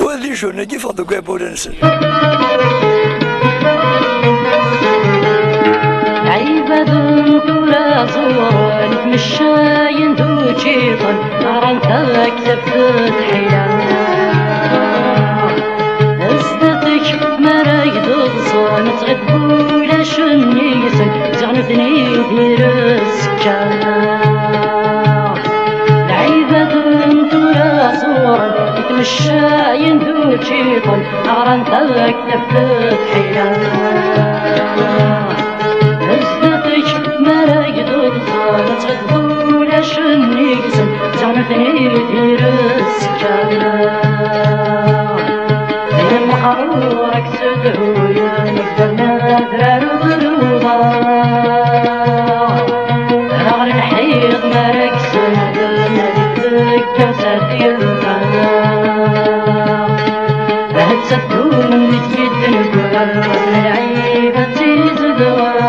Wa d les jeunes-agi ffɣen deg wabula-nsen. Ɛibaden tura ẓuren, tmeccayen d učiṭen, ɣran taktabt n tḥila. Zdat-k mi ara k-d-ḍsen, ad tɣiḍ ulac nnig-sen, ziɣ nutni d ireska. Lɛibad n tura ẓuren, itmeccayen d učiṭen, ɣran taktabt n tḥila. Zdat-k mi ara k-d-ḍsen, ad tɣiḍ ulac nnig-sen, ziɣ nutni d ireska. Ay amqerru, ad k-ssedhuyen, ad k-terren adrar d luḍa. Aɣ lḥiḍ mi ara k-senden, ad k-tekker s at yelfa. Ahat teddun mi tgidden lɛib ad tizedɣen.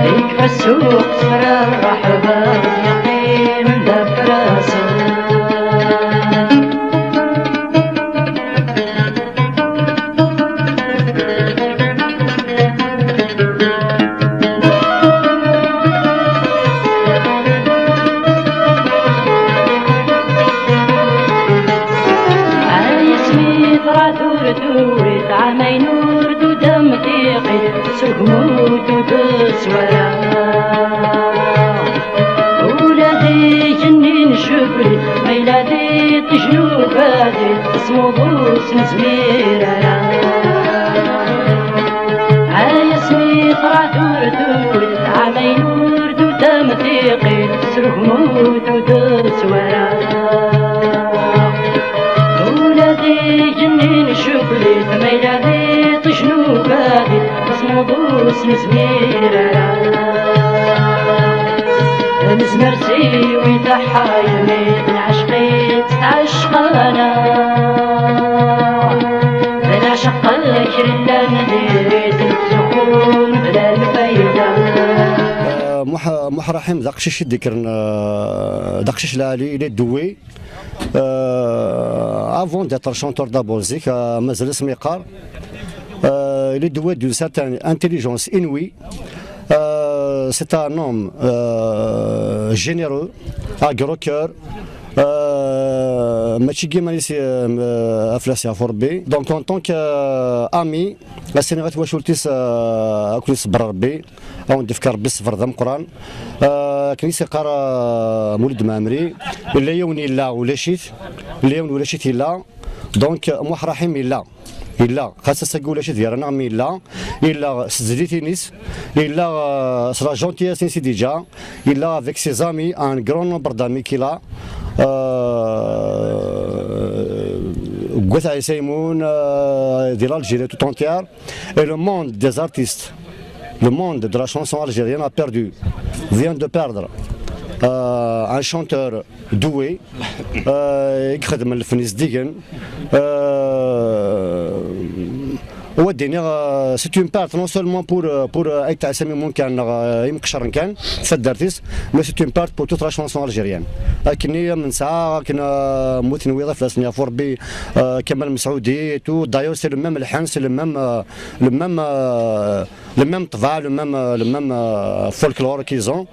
Yekfa ssuq s ṛṛeḥba, yeqqimen d afrasen. Ay asmi teḍra tura turi, ɛamayen ur d-udam tiqi, s ugmud ur d-swara. Ula d igenni n Jubli, ma yella d iṭij n ubadi, tasmuḍ ur s-nezmir ara. Ay asmi teḍra tura turi, ɛamayen ur d-udam tiqi, s ugmud ur d-swara. Ula d igenni n Jubli, ma yella d iṭij n ubadi, tasmuḍ ur s-nezmir ara. Nezmer siwi taḥaymi, d lɛecq i tettɛecqana. D lɛecq kra llan diri-t, ttzuxxun bla lfayda. Euh, Muḥ-, Muḥ Raḥim d aqcic i d-ikkren, euh, d aqcic lɛali, il est doué. Euh, avant d'être chanteur d'abord, zik, euh, mazal asmi yeqqar. Euh, il est doué d'une certaine intelligence inouïe. Euh, c'est un homme, euh, généreux, à gros cœur. Euh, mačči dima i s-, euh, aflas yeɛfu Rebbi. Donc, en tant que, euh, ami, ad s-iniɣ i twacult-is, euh, ad ken-iṣebber Rebbi. Ad wen-d-ifk Rebbi ṣṣber d ameqqran. Euh, akken i s-yeqqar, euh, Mulud Mɛemmri, yella yiwen yella ulac-it, yella yiwen ulac-it yella. Donc, Muḥ Raḥim yella. Yella, xas ass-agi ulac ad gar-aneɣ, mi yella, yella s tezlit-ines, yella, euh, s la gentillesse-ines i d-iǧǧa, yella avec ses amis, un grand nombre d'amis qu'il a, euh, deg At Ɛisa Imun, euh, di l'Algérie tout entière, et le monde des artistes, le monde de la chanson algérienne a perdu, vient de perdre, euh, un chanteur doué, euh, i ixedmen lfen izdigen, euh, u ad d-iniɣ, euh, c'est une perte non seulement pour, euh, pour, euh, Ayt Ɛisa Imun kan, neɣ, euh, imqecren kan, taddart-is, mais c'est une perte pour toute la chanson algérienne. Akken i am-nesɛa, akken, euh, mmuten wiyaḍ, ad fell-asen yeɛfu Rebbi, euh, Kamal Mesɛudi et tout. D'ailleurs, c'est le même lḥan, c'est le même, euh, le même, euh, le même ṭṭbaɛ, le même, euh, le même, euh, folklore qu'ils ont.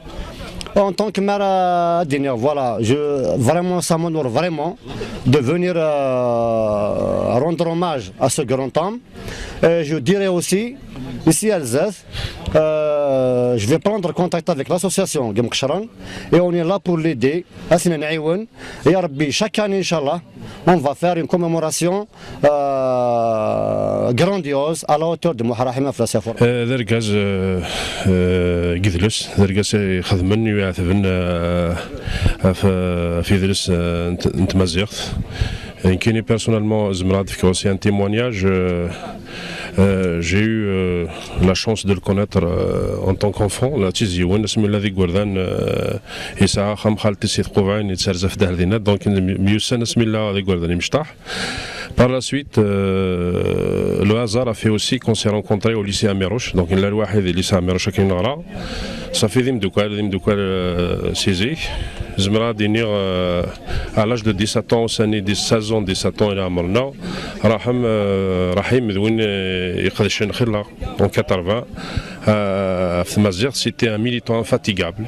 En tant que maire, euh, ad d-iniɣ, voilà, je, vraiment, ça m'honore vraiment de venir, euh, rendre hommage à ce grand homme. Et je dirais aussi, ici à Alsace, euh, je vais prendre contact avec l'association Imqecren et on est là pour l'aider. Ad ten-nɛiwen. Ya Rebbi, chaque année, Inch'Allah, on va faire une commémoration, euh, grandiose à la hauteur de Mohamed Rahim Aflas Yafour. Euh, d argaz, euh, euh, n yidles, d argaz i ixedmen, i iɛetben, euh, ɣef, ɣef yidles, euh, n t-, n tmaziɣt. Nekkini, personnellement, zemreɣ ad d-fkeɣ aussi un témoignage, euh, euh, j'ai eu, euh, la chance de le connaître, euh, en tant qu'enfant, la d tizzyiwin, asmi yella d igerdan, euh, yesɛa axxam xalti-s i Tqubaɛin, yettarza ɣef Dehrdinat, donc myussan asmi yella d igerdan imecṭaḥ. Par la suite, euh, le hasard a fait aussi qu'on s'est rencontrés au lycée Amirouche, donc nella lwaḥid di lycée Amirouche akken neɣra. Ṣafi d imdukkal, d imdukkal, euh, si zik. Zemreɣ ad d-iniɣ, euh, à l'âge de dix-sept ans, ussan-nni, dix, seize ans, dix-sept ans i leɛmer-nneɣ, Rahim, euh, Rahim d win, euh, iqedcen xilla en quatre-vingts, euh, ɣef tmaziɣt, c'était un militant infatigable,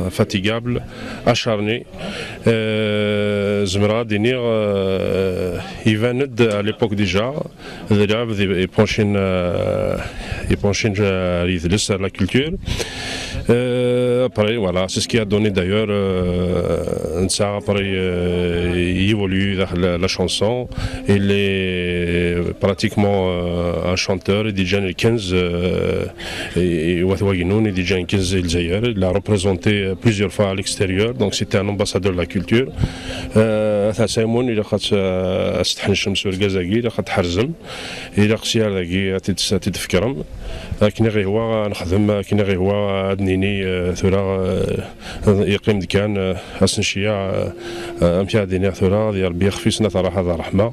infatigable, acharné. Euh, zemreɣ ad d-iniɣ, euh, iban-d à l'époque déjà, d lɛebd i, ipenchen, euh, ipenchen, euh, ar yidles, ar la culture. Euh, après, voilà, c'est ce qui a donné d'ailleurs, euh, netta après, euh, il évolue dans la, la chanson. Il est pratiquement, euh, un chanteur, i d-iǧǧan lkenz, euh, i, i Wat Wagennun, i d-iǧǧan lkenz i Lezzayer. Il a représenté, euh, plusieurs fois à l'extérieur, donc c'était un ambassadeur de la culture. Euh, At Ɛisa Imun, ilaq ad, euh, ad s-tḥennecem s urgaz-agi, ilaq ad t-tḥerzem. Ilaq sya ar dagi ad t-id-, ad t-id-tfekrem. Akken i ɣ-ihwa ad nexdem, akken i ɣ-ihwa ad nini, eh, tura, eh, yeqqim-d kan, eh, ad s-nceyyeɛ, eh, eh, amek ara d-iniɣ tura, di Rebbi ixef-is, ad terreḥ ad ṛṛeḥma.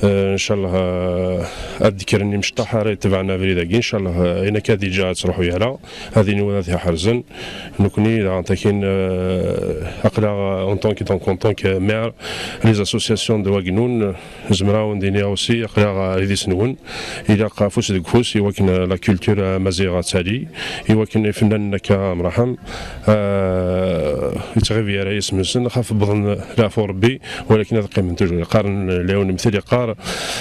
Eh, ncallah, eh, ad d-kkren imecṭaḥ ara itebɛen abrid-agi, ncallah, eh, ayen akka ad iǧǧa ad ttruḥu ara, ad iniwen ad t-iḥerzen. Nekkni daɣen takin, eh, aql-aɣ, eh, en tant que, donc, en tant que maire, les associations de Wagennun, eh, zemreɣ ad wen-d-iniɣ aussi, aql-aɣ ar idis-nwen, ilaq afus deg ufus i wakken, eh, la culture, eh, amaziɣ ad tali, i wakken ifennanen akka Mraḥem, eh, yettɣibi ara yisem-nsen, xaf wwḍen leɛfu Rebbi, walakin ad qqimen toujours. Qqaren, eh, Lɛiwen Mtel yeqqar,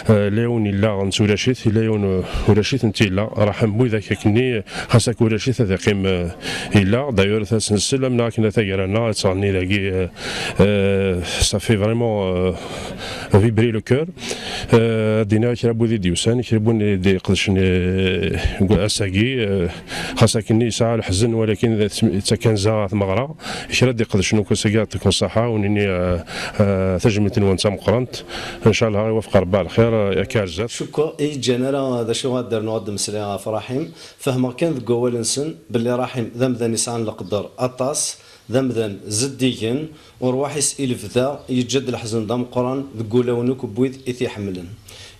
eh, Lɛiwen yella netta ulac-it, yella yiwen, eh, ulac-it netta yella. Raḥem widak akkenni, xas akka ulac-it ad iqqim, eh, yella. D'ailleurs, tasensel am neɣ akken taggara-nneɣ ad teɣni dagi, eh, eh, ça fait vraiment, eh, vibrer le cœur. Eh, ad d-iniɣ kra n wid i d-yusan, kra n wid i d-iqedcen, eh, deg ass-agi, eh, xas akkenni yesɛa leḥzen, walakin d, d takanza ɣer tmeɣra. Kra d-iqedcen akk ass-agi, yeɛṭikum ṣṣeḥḥa, u nini, eh, eh, tajmilt-nwen d tameqqrant. Ncallah iwafeq Rebbi ɣer lxir, eh, akka ar zdat. Cukkeɣ i yi-ǧǧan ara d acu ad d-rnuɣ ad d-mmeslayeɣ ɣef Raḥim. Fehmeɣ kan deg wawal-nsen belli Raḥim d amdan yesɛan leqder aṭas, d amdan zeddigen, u rrwaḥ-is i lebda yeǧǧa-d leḥzen d ameqqran deg wulawen akk n wid i t-iḥemmlen.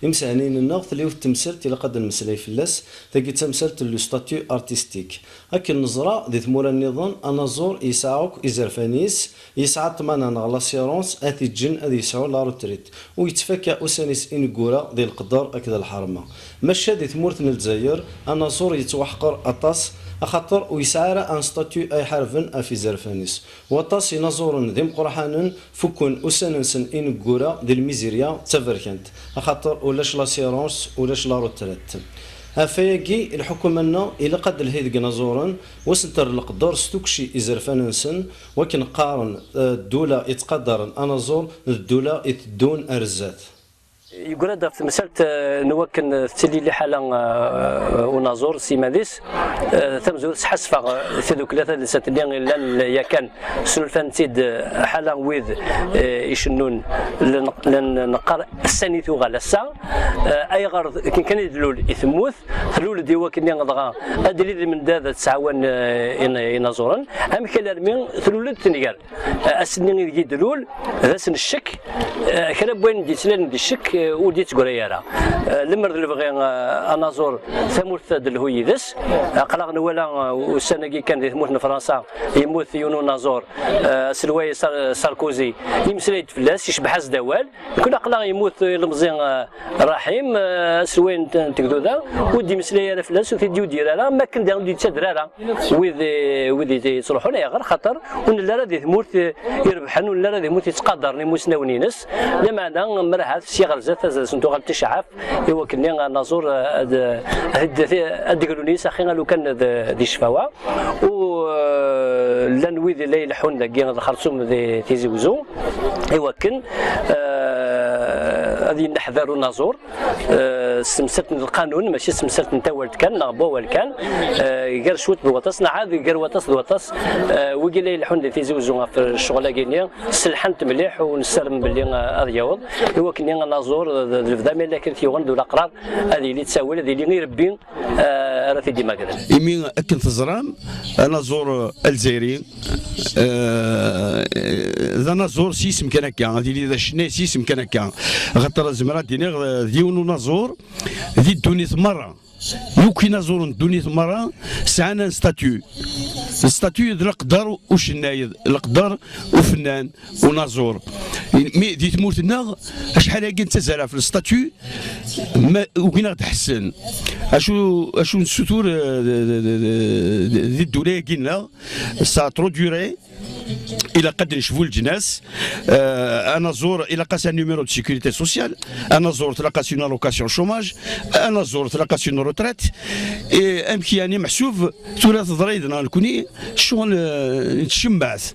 Imsehniyen-nneɣ, tella yiwet n temsalt ilaq ad d-nemmeslay fell-as, tagi d tamsalt n le statut artistique. Akken neẓra, di tmura nniḍen, anaẓur yesɛa akk izerfan-is, yesɛa ṭṭmana neɣ l'assurance ad t-iǧǧen ad yesɛu la retraite, u yettfakka ussan-is ineggura di leqder akked lḥerma. Maca di tmurt n Lezzayer, anaẓur yettwaḥqer aṭas, axaṭer ur yesɛi ara un statut ay iḥarben ɣef izerfan-is. Waṭas inaẓuren d imeqraḥanen fukken ussan-nsen ineggura di lmizirya d taberkant, axaṭer ulac l'assurance, ulac la retraite. Ɣef wayagi, lḥukuma-nneɣ ilaq ad d-telhi deg inaẓuren, u ad sen-terr leqder s tukci izerfan-nsen, wakken qqaren, eh, ddula yettqadaren anaẓur d ddula iteddun ar zdat. Yeggra-d ɣef temsalt, eh, n wakken, eh, tettili liḥala, eh, unaẓur s yiman-is. Eh, tamezwarut, sḥassfeɣ, eh, tidukla tadelsant-nni i llan yakan snulfan-tt-id, eh, ḥala wid, eh, icennun, llan, llan neqqar, sani tuɣal ass-a. Eh, ayɣer d-, kan, kan i d-tlul i temmut, tlul-d i wakken dɣa ad d-tili d lmendad ad tɛawen, eh, in-, inaẓuren. Amek alarmi tlul-d tenger? Eh, ass-nni ideg i d-tlul, d ass n ccek, eh, kra n wayen d-yettlalen di ccek, eh, ur d-yettgray ara. Eh, lemmer d lebɣi, eh, anaẓur, tamurt ad d-telhu yid-s. Aql-aɣ nwala, eh, ussan-agi kan di tmurt n Fransa, yemmut yiwen unaẓur, eh, aselway Sar-, Sarkozy, yemmeslay-d fell-as, yecbeḥ-as-d awal. Nekni aql-aɣ yemmut ilemẓi, eh, Raḥim, eh, aselway n t-, n tegduda, ur d-yemmeslay ara fell-as, ur t-id-yudir ara, am wakken daɣen ur d-yettader ara wid, eh, wid yettruḥun. Ayɣer? Xaṭer ur nelli ara di tmurt, eh, irebḥen, ur nelli ara di tmurt yettqadaren imusnawen-ines. Lameɛna, mer ahat sya ɣer zdat ad sen-tuɣal ticeɛɛaft, i wakken-nni anaẓur, eh, ad, ad, ad d-glun yis axi a lukan d, di ccfawa. U, eh, llan wid i la ileḥḥun dagi lxerṣum di Tizi Wezzu, i wakken, eh, ad yenneḥder unaẓur, eh, s temsalt n lqanun, mačči s temsalt n tawalt kan neɣ n wawal kan, eh, gar cwiṭ d waṭas, neɣ ɛad gar waṭas d waṭas, eh, wigi la ileḥḥun di Tizi Wezzu ɣef ccɣel-agi-nni, selḥant mliḥ u nessarem belli, eh, ad yaweḍ, i wakken-nni anaẓur d, d lebda mi akken t-yuɣen d ulaqrar ad yili ttawil, ad yili irebbi, eh, ara t-id-imagren. Imi akken teẓram, anaẓur, eh, alzayri, eh, d anaẓur s yisem kan akka, ad yili d acennay s yisem kan akka. Axaṭer zemreɣ ad d-iniɣ, eh, d yiwen unaẓur di ddunit merra. Yakk inaẓuren n ddunit merra sɛan un statut. Statut d leqder ucennay, d leqder ufennan, unaẓur. Mi di tmurt-nneɣ, acḥal-agi nettazzal ɣef le statut, ma ugin ad ɣ-d-ḥessen. Acu, acu nessutur, eh, d, d, d, d, di ddula-agi-nneɣ, ça a trop duré, ilaq ad necbu leǧnas, eh, anaẓur ilaq-as un numéro de sécurité sociale, anaẓur tlaq-as une allocation chômage, anaẓur tlaq-as une retraite. Et amek yani meḥsub tura teḍra yid-neɣ nekni ccɣel, eh, nettcemmeɛ-t.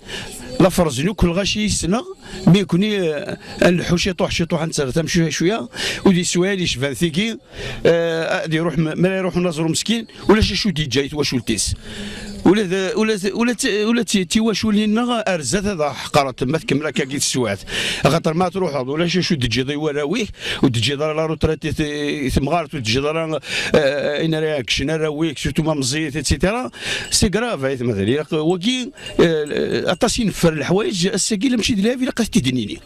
La ferzen akk lɣaci i ssneɣ, mi nekni, eh, ad nleḥḥu ciṭuḥ ciṭuḥ, ad nettarra tamcuya cwiya, ur d-yeswi ara yecban tigi, eh, ad iruḥ, mi ara iruḥ unaẓur meskin, ulac acu d-yeǧǧa i twacult-is. Ula d, ula d, ula d, ula d ti-, tiwaculin-nneɣ ar zdat ad ḥeqrent ma tkemmel akkagi teswiɛt. Axaṭer ma truḥeḍ, ulac acu d-teǧǧiḍ i warraw-ik, ur d-teǧǧiḍ ara la retraite i t-, i temɣart, ur d-teǧǧiḍ ara, eh, ayen ara ɛeggcen arraw-ik, surtout ma meẓẓiyit, et cetera. C'est grave, ay tmadan. Ilaq wagi, eh, aṭas i neffer leḥwayeǧ, ass-agi la mačči d lɛib, ilaq ad t-id-nini.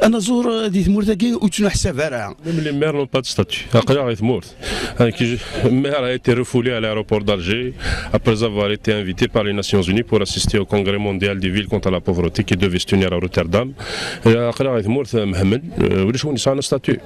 Anaẓur, eh, di tmurt-agi ur yettneḥsab ara. Même les maires n'ont pas de statut. Aql-aɣ di tmurt. Hein, qui, maire a été refoulé à l'aéroport d'Alger après avoir été invité par les Nations Unies pour assister au congrès mondial des villes contre la pauvreté qui devait se tenir à Rotterdam. Euh, aql-aɣ di tmurt, euh, mehmel, euh, ulac win yesɛan statut.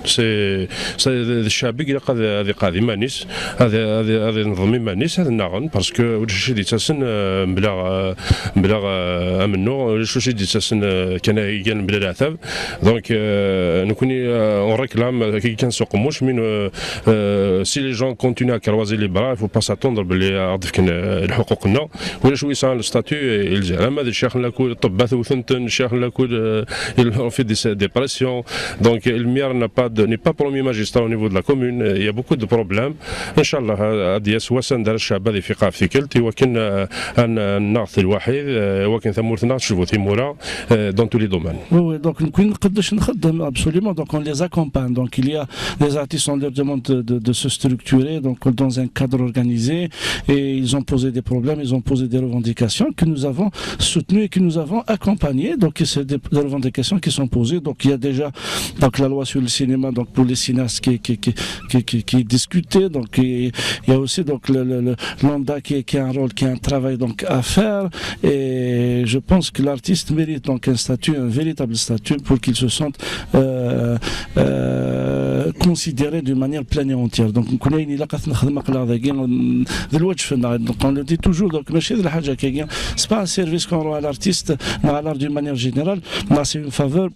C'est, c'est, d ccɛeb i ilaq ad, ad iqeɛɛed iman-is, ad, ad, ad inḍem iman-is, ad nnaɣen, parce que ulac acu i d-yettasen, euh, mebla, euh, mebla, euh, amennuɣ, ulac acu i d-yettasen, euh, kan igan mebla leɛtab. Donc, euh, nekkni, euh, on réclame, euh, kiki kan s uqemmuc, mais, euh, euh, si les gens continuent à croiser les bras, il faut pas s'attendre belli ad d-fken, euh, lḥuquq-nneɣ. Ulac wi yesɛan le statut, euh, ilzam. Ama d ccix n lakul, ṭṭebbat wten-ten, ccix n lakul, euh, il leur fait des, des pressions. Donc, le maire n'a pas de, n'est pas premier magistrat au niveau de la commune. Euh, il y a beaucoup de problèmes. Inchallah, euh, ad d-yas wass anda ara ccɛeb ad ifiq ɣef tikkelt, i wakken, euh, ad n-, ad naɣet lwaḥid, euh, i wakken tamurt-nneɣ tecbu timura, euh, dans tous les domaines. Oui, oui, donc nekkni nqeddec nxeddem, absolument, donc on les accompagne. Donc il y a des artistes, on leur demande de, de, de se structurer donc dans un cadre organisé, et ils ont posé des problèmes, ils ont posé des revendications que nous avons soutenues et que nous avons accompagnées. Donc c'est des, des revendications qui sont posées. Donc il y a déjà donc la loi sur le cinéma, donc pour les cinéastes qui, qui, qui, qui, qui, qui est discutée. Donc il y a aussi donc le, le, le, l'ONDA qui, qui a un rôle, qui a un travail donc à faire. Et je pense que l'artiste mérite donc un statut, un véritable statut pour qu'il se sente, euh, euh, considéré d'une manière pleine et entière. Donc, nekkni ayen ilaq ad t-nexdem aql-aɣ dagi, d lwaǧef-nneɣ. Donc, on le dit toujours, donc, mačči d lḥaǧa kagi. C'est pas un service qu'on rend à l'artiste, mais à l'art d'une manière générale. Non, c'est une faveur.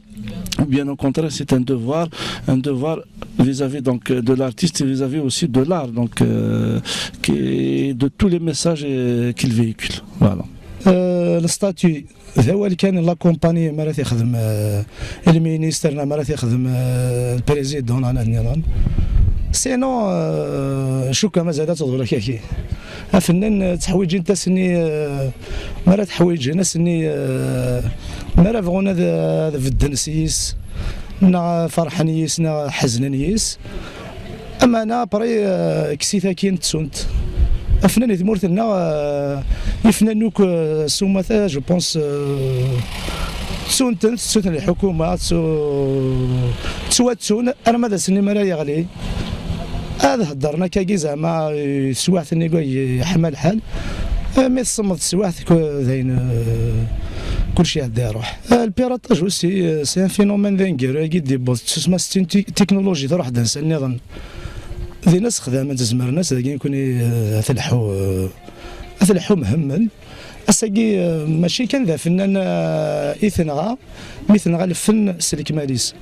Bien au contraire, c'est un devoir, un devoir vis-à-vis donc de l'artiste et vis-à-vis aussi de l'art, donc, euh, qui, de tous les messages, euh, qu'il véhicule. Voilà. Euh, le statut d awal kan n la compagnie mi ara t-ixdem, euh, lministr neɣ mi ara t-ixdem, euh, le président neɣ nniḍen. Sinon, euh, cukkeɣ mazal ad teḍru akaki. Afennan, euh, tteḥwijin-t ass-nni, euh, mi ara t-ḥwijen ass-nni, euh, mi ara bɣun ad, ad bedden s yis, neɣ ferḥen yis, neɣ ḥeznen yis. Amana, après, euh, kkes-it akkin, ttunt. Afnan di tmurt-nneɣ, euh, ifnan akk, euh, s umata, je pense, euh, ttunt-ten, ttu-ten lḥukuma, ttu-, ttwattun, arma d ass-nni mi ara yeɣli. Ad heddren akkagi zeɛma, euh, teswiɛt-nni yeḥma lḥal. Euh, mi tsemmeḍ teswiɛt, ku-, d ayen, euh, kulci iɛedda iruḥ. Euh, le piratage aussi, euh, c'est un phénomène dangereux, i d-yewweḍ tsusma, c'est une ti-, technologie truḥ-d ansa nniḍen. Din ad sexdamen, zemren-as dagi nekni, eh, ad tleḥḥu, eh, ad tleḥḥu mhemmel. Ass-agi, eh, mačči kan d afennan, eh, i tenɣa, mi tenɣa lfen s lekmal-is.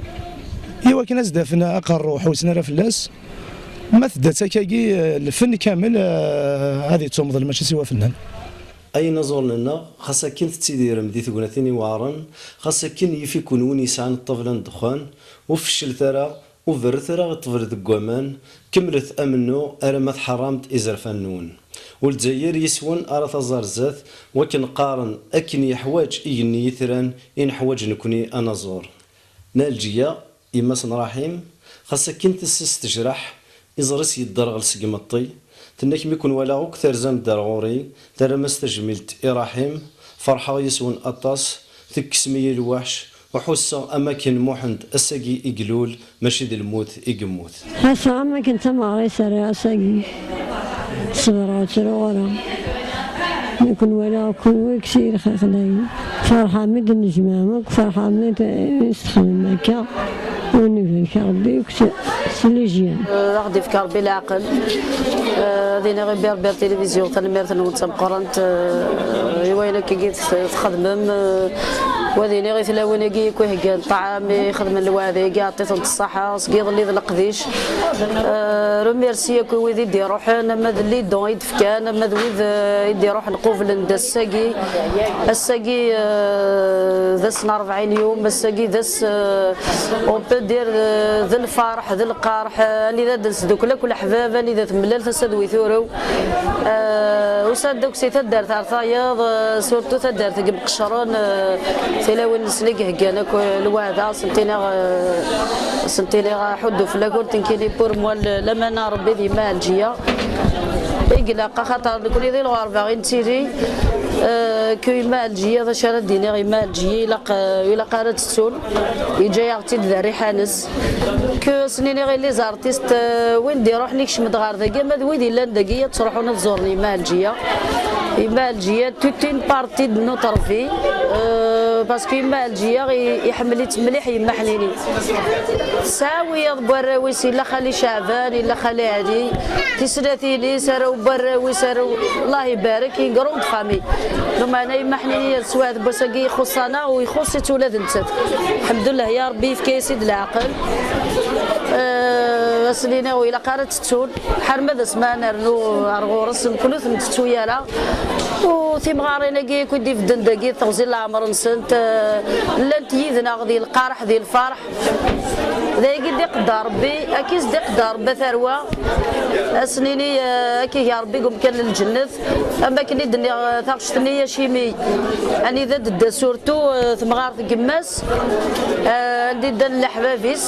I wakken ad s-d-afen aqerru ur ḥewsen ara fell-as, ma tedda d takagi, eh, lfen kamel, eh, ad yettumḍel mačči siwa afennan. Ay inaẓuren-nneɣ, xas akken tettidirem di tegnatin iweɛren, xas akken yif-iken win yesɛan ṭṭabla n ddexxan, ur fecclet ara, ur berret ara i ṭṭbel deg waman, kemmlet amennuɣ alamma tḥerram-d izerfan-nwen. U Lezzayer yis-wen ara taẓ ar zdat, wakken qqaren, akken yeḥwaǧ igenni itran i neḥwaǧ nekni anaẓur. Nna Ɛelǧiya, yemma-s n Raḥim, xas akken tissist tejreḥ, iẓri-s yedderɣel seg imeṭṭi, tenna-k mi ken-walaɣ akk terzam-d ar ɣur-i, terram-as tajmilt i Raḥim, ferḥeɣ yis-wen aṭas, tekkes-iyi lweḥc, u ḥusseɣ am akken Muḥend ass-agi i ilul, mačči d lmut i yemmut. Ass-a am akken d tameɣra i s-rriɣ ass-agi. Ṣebreɣ ur ttruɣ ara. Mi ken-walaɣ kunwi kkes-iyi lxiq dayen. Ferḥeɣ mi d-nejmeɛ akk, ferḥeɣ mi d-, i s-texdem akka. Ur nbarek Rebbi akk s, s l'hygiène. Euh, ad aɣ-d-ifk Rebbi leɛqel. Euh, ad iniɣ i Berbère Télévision, tanemmirt-nwen d tameqqrant, euh, i wayen akkagi t-, txedmem, euh, u ad iniɣ i tlawin-agi akk iheggan ṭṭɛam, ixedmen lweɛda-agi, yeɛṭi-tent ṣṣaḥa, seg iḍelli d leqdic. Euh, remercie akk i wid i d-iruḥen, ama d les dons i d-fkan, ama d wid, euh, i d-iruḥen qublen-d ass-agi. Ass-agi, euh, d ass n rebɛin yum, ass-agi d ass, euh, on peut dire, euh, d lferḥ, d lqerḥ, euh, anida d-nesdukkel akk leḥbab, anida temlal tasa d wi turew. Euh, usan-d akk si taddart ar tayeḍ, euh, surtout taddart n Imqecren, euh, tilawin-nsen i iheggan akk, euh, lweɛda, sent-iniɣ, euh, sent-iniɣ aḥuddu fell-ak, ur tenkini pour moi, l-, lamana n Rebbi d yemma Ɛelǧiya. I ilaq, axaṭer nekni di lɣerba i nettili, euh, que yemma Ɛelǧiya, d acu ara d-iniɣ, yemma Ɛelǧiya ilaq, euh, ilaq ara tt-ttun, yeǧǧa-yaɣ-tt-id d rriḥa-nnes. Que s-nini i les artistes, euh, win d-iruḥen ikcem-d ɣer dagi, ama d wid illan dagi ad ttruḥun ad ẓuren yemma Ɛelǧiya. Yemma Ɛelǧiya, toute une partie de notre vie, euh, parce que yemma Ɛelǧiya i-, iḥemmel-itt mliḥ yemma Ḥnini. Tesɛa wiyaḍ n warraw-is, yella xali Ceɛban, yella xali Ɛli, tisnatin-is, arraw n warraw-is, arraw, Allah ibarek, une grande famille. Lameɛna yemma Ḥnini ar swaɛd n wass-agi ixuṣṣ-aneɣ u ixuṣṣ-itt ula d nettat. Lḥemdullah, ya Rebbi yefka-yas-id leɛqel. Euh, ad sen-iniɣ ur ilaq ara ad tt-ttun, ḥar ma d asma ad nernu ar ɣur-s, nekni ur ten-nettu ara. U timɣarin-agi akk i d-ibedden dagi, teɣzi n leɛmer-nsent, euh, llant yid-neɣ di lqerḥ, di lferḥ. D ayagi i d-iqedder Rebbi, akka i s-d-iqedder Rebbi a tarwa. Ad s-nini, eh, akka iga Rebbi deg umkan n lǧennet. Am wakken i d-nniɣ, eh, taɣect-nni acimi, anida d-tedda surtout, eh, temɣart n yemma-s, eh, anida ddan leḥbab-is,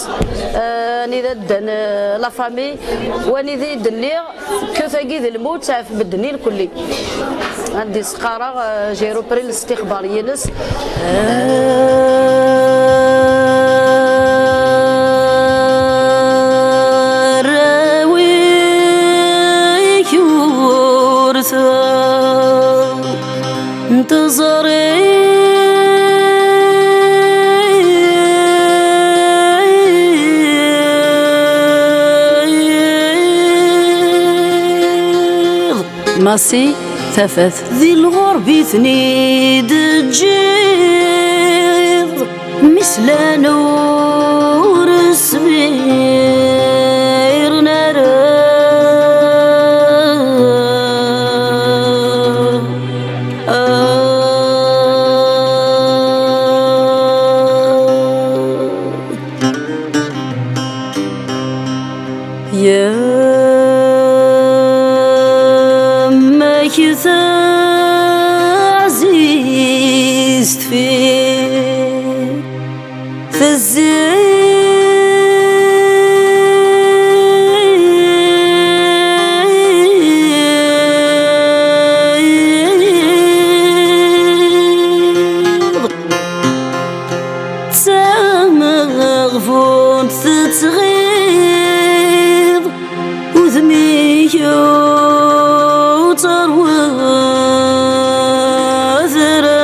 eh, anida ddan, eh, la famille, u anida i d-nniɣ, que tagi d lmut ɣef medden i lkulli. Anda i s-qqareɣ, euh, j'ai repris lestixbar-ines. Arraw-ik ur ten-teẓri. Masi, tafat. Di lɣerb i ten-id-teǧǧiḍ, mi slan ur smiren ara. Tɣiḍ udem-ik ur ttṛewwiḍ ara.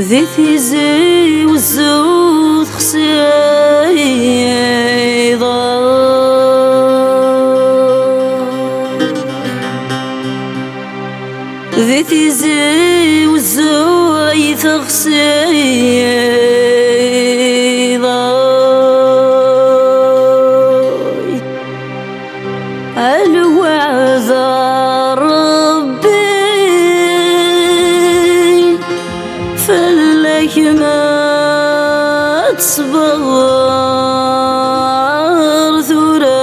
Di Tizi Wezzu texsiḍ. Di Tizi Wezzu ay texsiḍ. A lweɛd n Ṛebbi, fell-ak ma teṣber tura.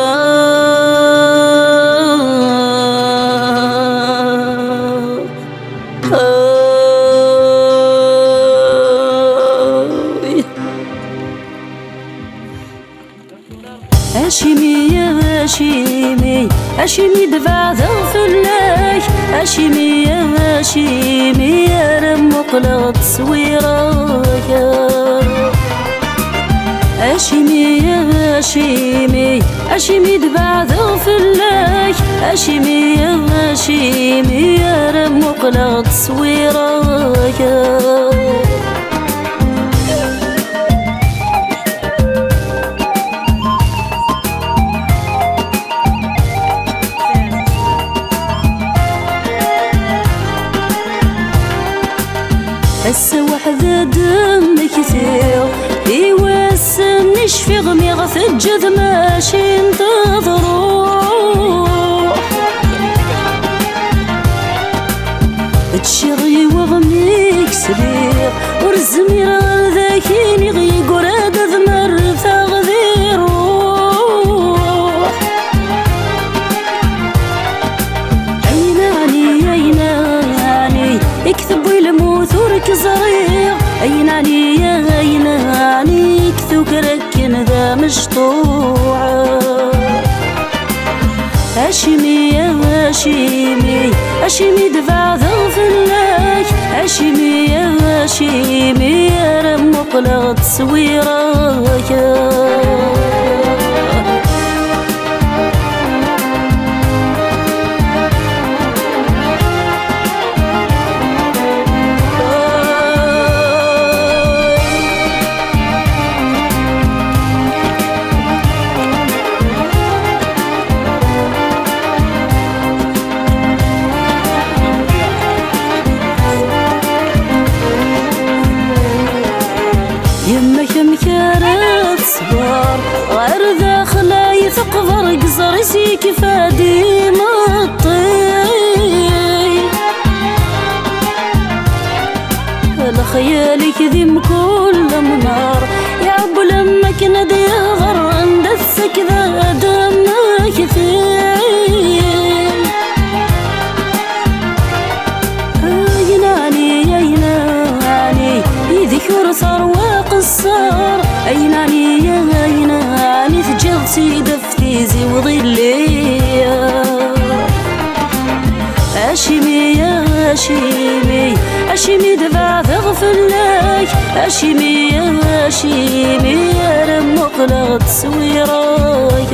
Ay. Acimi, acimi, acimi d-beɛdeɣ fell-ak? Acimi, acimi ara muqleɣ tteswira-k? Acimi, acimi, acimi d-beɛdeɣ fell-ak? Acimi, acimi ara muqleɣ tteswira-k? Ass-a weḥd-i d-mmektiɣ, i wass-nni cfiɣ mi ɣ-teǧǧiḍ maci n teḍruḥ. Ččiɣ yiweɣ mi k-sliɣ, ur zmireɣ ad ak-iniɣ, yeggura-d ad merrteɣ di ṛṛuḥ. Ayen ɛni, ayen ɛni i k-tewwi lmut ur k-ẓriɣ? Ayen ɛni, ayen ɛni i k-tuker akken d amecṭuḥ? Acimi, acimi, acimi d-beɛdeɣ fell-ak? Acimi, acimi ara muqleɣ tteswira-k? Yemma-k amek ara teṣber? Ɣer daxel ay teqber, deg ẓer-is yekfa-d imeṭṭi. Lexyal-ik di mkul lemnar, iɛewwel am wakken ad iɣer, anda tessaked ad mmekti. Ayen ɛni, ayen ɛni, yid-k ur teṛwa qeṣṣer? Ayen ɛni, ayen ɛni, teǧǧiḍ-tt-id ɣef tizi uḍilli? Acimi, acimi, acimi d-beɛdeɣ fell-ak? Acimi, acimi ara muqleɣ tteswira-k?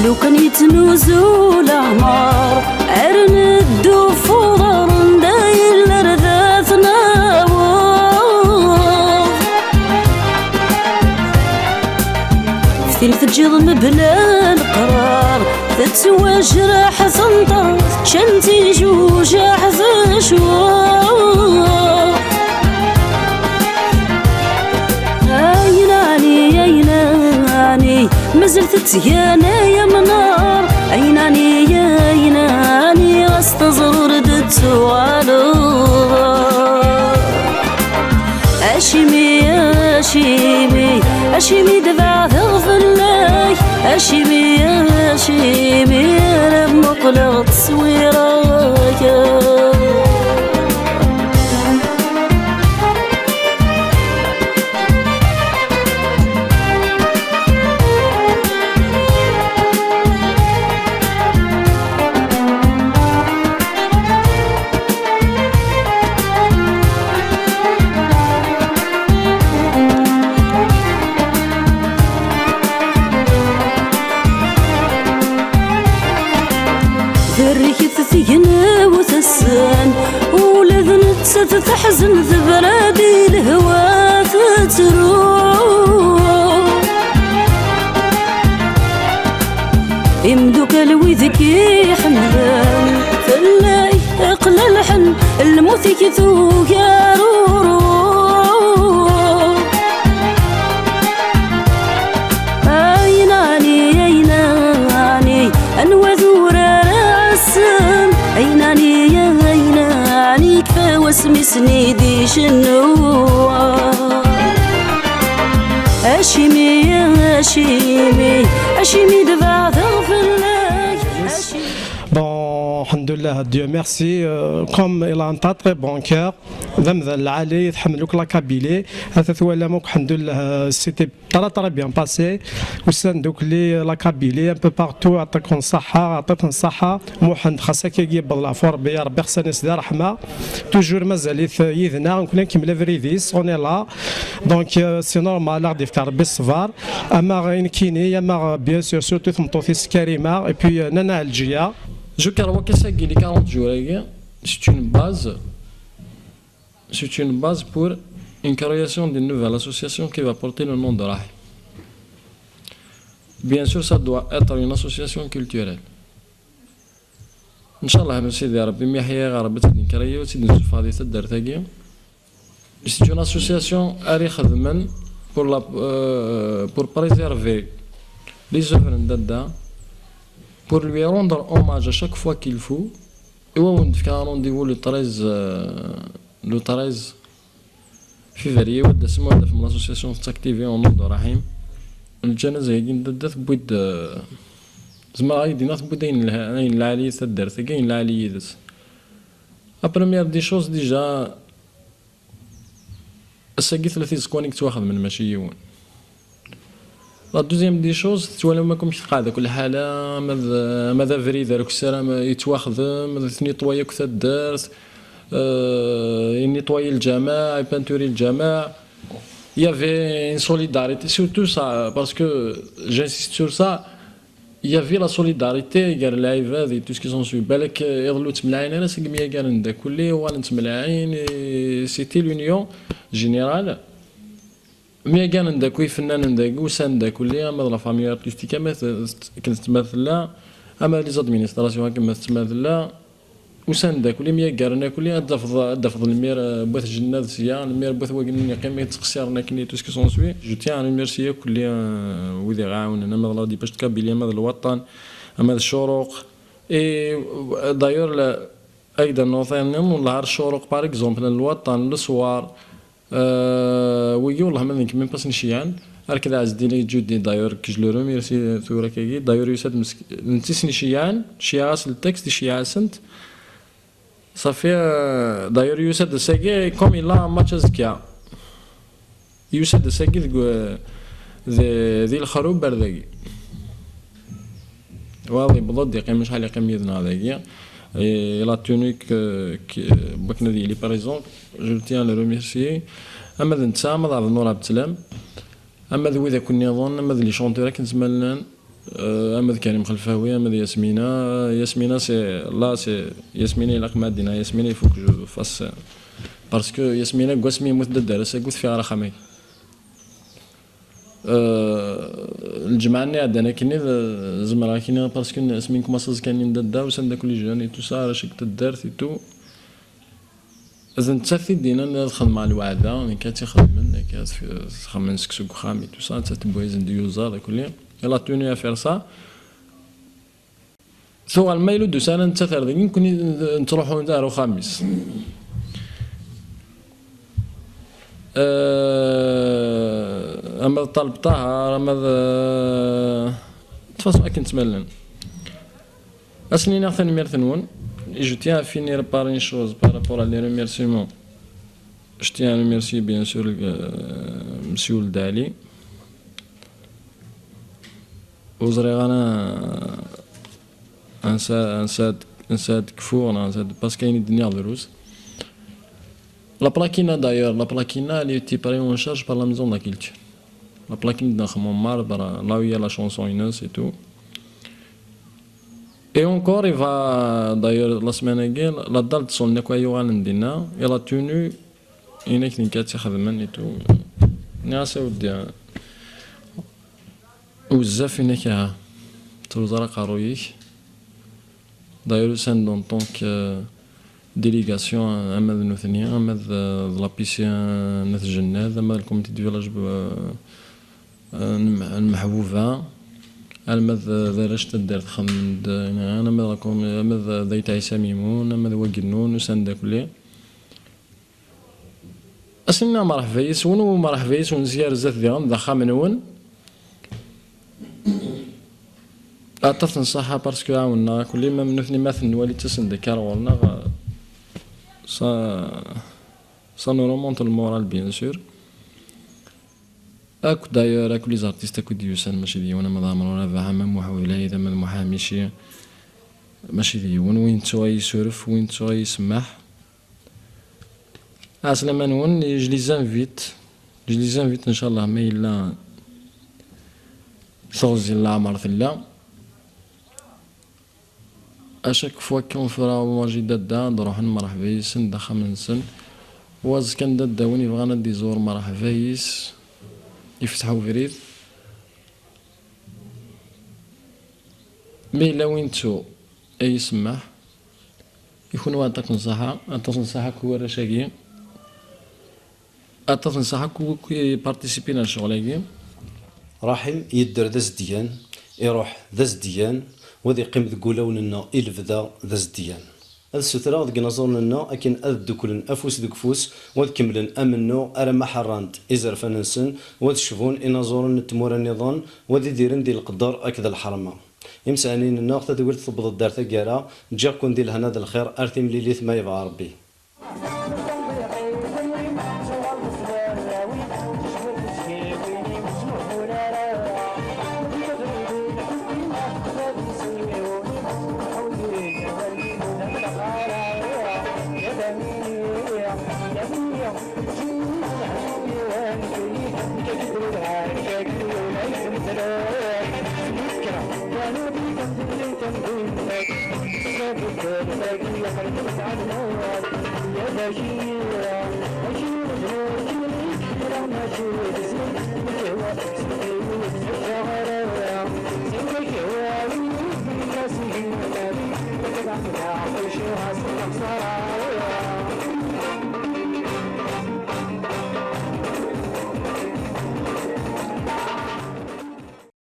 Lukan yettnuzu leɛmer, ar neddu f uḍar anda yella rdat naweḍ. Tin teǧǧiḍ mebla leqrar, tettwajreḥ tenṭer, teččan tijujaḥ tecweḍ. Ayen ɛni, ayen ɛni, mazal tettganay amnar? Ayen ɛni, ayen ɛni, ɣas teẓrureḍ d-tuɣaleḍ? Acimi, acimi d-beɛdeɣ fell-ak? Acimi, acimi ara muqleɣ tteswira-k? Berriket tigenwt ass-n, ula d nettat teḥzen, tebra-d i lehwa tettru. Imdukal wid k-iḥemmlen, fell-ak qlelḥen, lmut-ik tugar uru. Ay nani, ay nani, anwa d urar ass-n? Ay nani, ay nani, yekfa wasmi sen-id-icennu. Acimi, acimi, acimi d-beɛdeɣ fell-ak? Acimi? Bon, alḥemdullah, Dieu merci, euh, comme il a un très très bon cœur, d amdan lɛali, tḥemmel akk la Kabylie, ata twalam akk, alḥemdullah, euh, c'était très très bien passé. Usan-d akk li la Kabylie un peu partout, ɛṭiken ṣṣaḥa, ɛṭiken ṣṣaḥa. Muḥend, xas akkagi yewweḍ leɛfu Rebbi, Rebbi ixṣan-as di ṛṛeḥma. Toujours mazal-it yid-neɣ, nekkni ad nkemmel abrid-is, on est là. Donc, euh, c'est normal, ad aɣ-d-yefk Rebbi ṣṣber. Ama i nekkini, ama, bien sûr, surtout tameṭṭut-is Karima, et puis, euh, Nana Ɛelǧiya. Joker Wakasagi, les quarante jours-agi, c'est une base, c'est une base pour une création d'une nouvelle association qui va porter le nom de Rahim. Bien sûr, ça doit être une association culturelle. Ncallah, a Sidi Rebbi, mi yeḥya Rebbi, ad tt-id-nekker aya, ad tt-id-nessufeɣ di taddart-agi. C'est une association ara ixedmen pour la, euh, pour préserver les œuvres n dadda, pour lui rendre hommage à chaque fois qu'il faut. I wa wen-d-fkeɣ rendez-vous le treize, euh, le treize février, wa d asmi ad tafem l'association tettactivé en nom de Rahim. Lǧanaza-agi n dadda tewwi-d, euh, zemreɣ ad yi-d-iniɣ tewwi-d ayen lha-, ayen lɛali taddart-agi, ayen lɛali yid-s. La première des choses, déjà, ass-agi tella tiẓekwan i yettwaxedmen, mačči yiwen. La deuxième des choses, tettwalam akk amek teqɛed akk lḥala, ama d, ama d abrid ar ukessar, ama yettwaxdem, nettoyer akk taddart, euh, nettoyer lǧameɛ, peinturer lǧameɛ. Il y avait une solidarité, surtout ça, parce que j'insiste sur ça, il y avait la solidarité gar lɛibad et tout ce qui s'ensuit. Balak, euh, iḍelli ur ttemlaɛin ara, segmi myagaren d akk, uɣalen ttemlaɛin, et c'était l'union générale. Myagaren-d akk ifennanen dagi, usan-d akk, ama d la famille artistique, ama t-, t-, akken tettma tella, ama d les administrations akken ma tettma tella, usan-d akk, myagaren akk, ad d-tafeḍ, ad d-tafeḍ lemir, eh, n wat Jennad sya, lemir n wat wagnin yeqqim, yettqeṣṣiren akken et tout ce qui s'ensuit. Je tiens à remercier akk, eh, wid i ɣ-iɛawnen, ama d la dépêche de Kabylie, ama d Lwaṭan, ama d Ccuruq. Et, eh, d'ailleurs, la, Ayda n uɣtan-nniḍen, wellah ar Ccuruq, par exemple, n Lwaṭan, Leswar, euh, wigi, wellah ma d nekk, même pas n-ceyɛen, ar ked Ɛezdin Ǧudi, d'ailleurs, que je le remercie tura kagi, d'ailleurs, yusa-d mesk-, netta i sen-iceyɛen, ceyɛeɣ-as le texte, iceyɛeɣ-asent. Safi, euh, d'ailleurs, yusa-d ass-agi, comme il a un match azekka. Yusa-d ass-agi deg, di, di Lexrub ar dagi. Waḍ yewweḍ-d, yeqqim acḥal yeqqim yid-neɣ dagi. Et il a tenu que, que, wakken ad yili présent. Je le tiens à le remercier. Ama d netta, ama d Ɛebdennur Ɛebdeslam, ama d wid akk nniḍen, ama d les chanteurs akken zman llan. Euh, ama d Karim Xelfawi, ama d Yasmina. Yasmina, c'est, là, c'est, Yasmina, ilaq ma ad d-iniɣ, Yasmina, il faut que je fasse, euh, parce que Yasmina, deg wasmi yemmut dadda-s, ur teffiɣ ara axxam-agi. Euh, lǧemɛa-nni iɛeddan akkenni, d-, zemreɣ akkenni, parce que asmi nkumaṣ aẓekka-nni n dadda, usan-d akk les jeunes et tout ça, arrac deg taddart et tout. D nettat i d-yennan ad xedmeɣ lweɛda, nekk ad tt-ixedmen, nekk ad tf-, txemmen seksu deg uxxam et tout ça, nettat tewwi-yasen-d iyuzaḍ akkenni. Elle a tenu à faire ça. Tuɣal ma yella ur d-tusi ara nettat ar dagi, nekkni nettruḥu ar uxxam-is. Euh, ama d Ṭaleb Ṭaher, ama d, euh, de toute façon, akken ttmallan. Ad sen-iniɣ tanemmirt-nwen. Et je tiens à finir par une chose par rapport à les remerciements. Je tiens à remercier, bien sûr, euh, Monsieur Ould Ali. Ur ẓriɣ ara ansa, ansa, ansa ad kfuɣ, neɣ ansa ad, parce que ayen i d-nniɣ drus. La Plaquina, d'ailleurs, la Plaquina, elle a été prise en charge par la maison de la culture. La Plaquina de Montmartre, là où il y a la chanson Inès et tout. Et encore, il va, d'ailleurs, la semaine dernière, la dalle de son nettoyage en dinner, et la tenue, il y a une qui a été et tout. Nniɣ-as a weddi, bezzaf i nekk, ah, truẓ ara aqerruy-ik. D'ailleurs, usan-d en tant que, euh, délégation, ama d nutni, ama d, euh, d la P C N At Jennad, ama d le comité de village, euh, euh, n Lmeḥbuba, ama d, d arrac n taddart xedmen-d, euh, ama d la com-, ama d, d Ayt Ɛisa Mimun, ama d Wagennun, usan-d akk-, Asen-nniɣ mṛeḥba yes-wen, u mṛeḥba yes-wen s yar zdat diɣen d axxam-nwen. Aṭas n ṣṣaḥa, parce que ɛawnen-aɣ akk, même nutni ma ten-nwali ttasen-d akka ar ɣur-neɣ, ça, ça nous remonte le moral, bien sûr. Akk d'ailleurs, akk les artistes akk i d-yusan, mačči d yiwen, ama d Ɛemru Rabaḥ, ama Muḥ Ublayd, ama d Muḥ Ɛmici, mačči d yiwen, win yettu ay isuref, win yettu ay isemmeḥ. Ɛeslama-nwen, je les invite, je les invite, ncallah, ma yella teɣzi n leɛmer tella. À chaque fois qu'on fera hommage i dadda, ad ruḥen mṛeḥba yes-sen, d axxam-nsen. U azekka n dadda, win yebɣan ad d-iẓur, mṛeḥba yes, ifteḥ ubrid. Ma yella win yettu, ay isemmeḥ. I kunwi aṭas n ṣṣaḥa, aṭas n ṣṣaḥa akk i warrac-agi. Aṭas n ṣṣaḥa akk i partisipin ar ccɣel-agi. Raḥim yedder d azedgan, iruḥ d azedgan, u ad iqqim deg wulawen-nneɣ i lebda d azedgan. Ad ssutreɣ deg inaẓuren-nneɣ akken ad dduklen afus deg ufus, u ad kemmlen amennuɣ arma ḥerran-d izerfan-nsen, u ad cbun inaẓuren n tmura nniḍen, u ad idiren di leqder akked lḥerma. Imesɛanin-nneɣ, tadwilt tewweḍ-d ar taggara, ǧǧiɣ-ken di lehna d lxir, ar timlilit ma yebɣa Rebbi.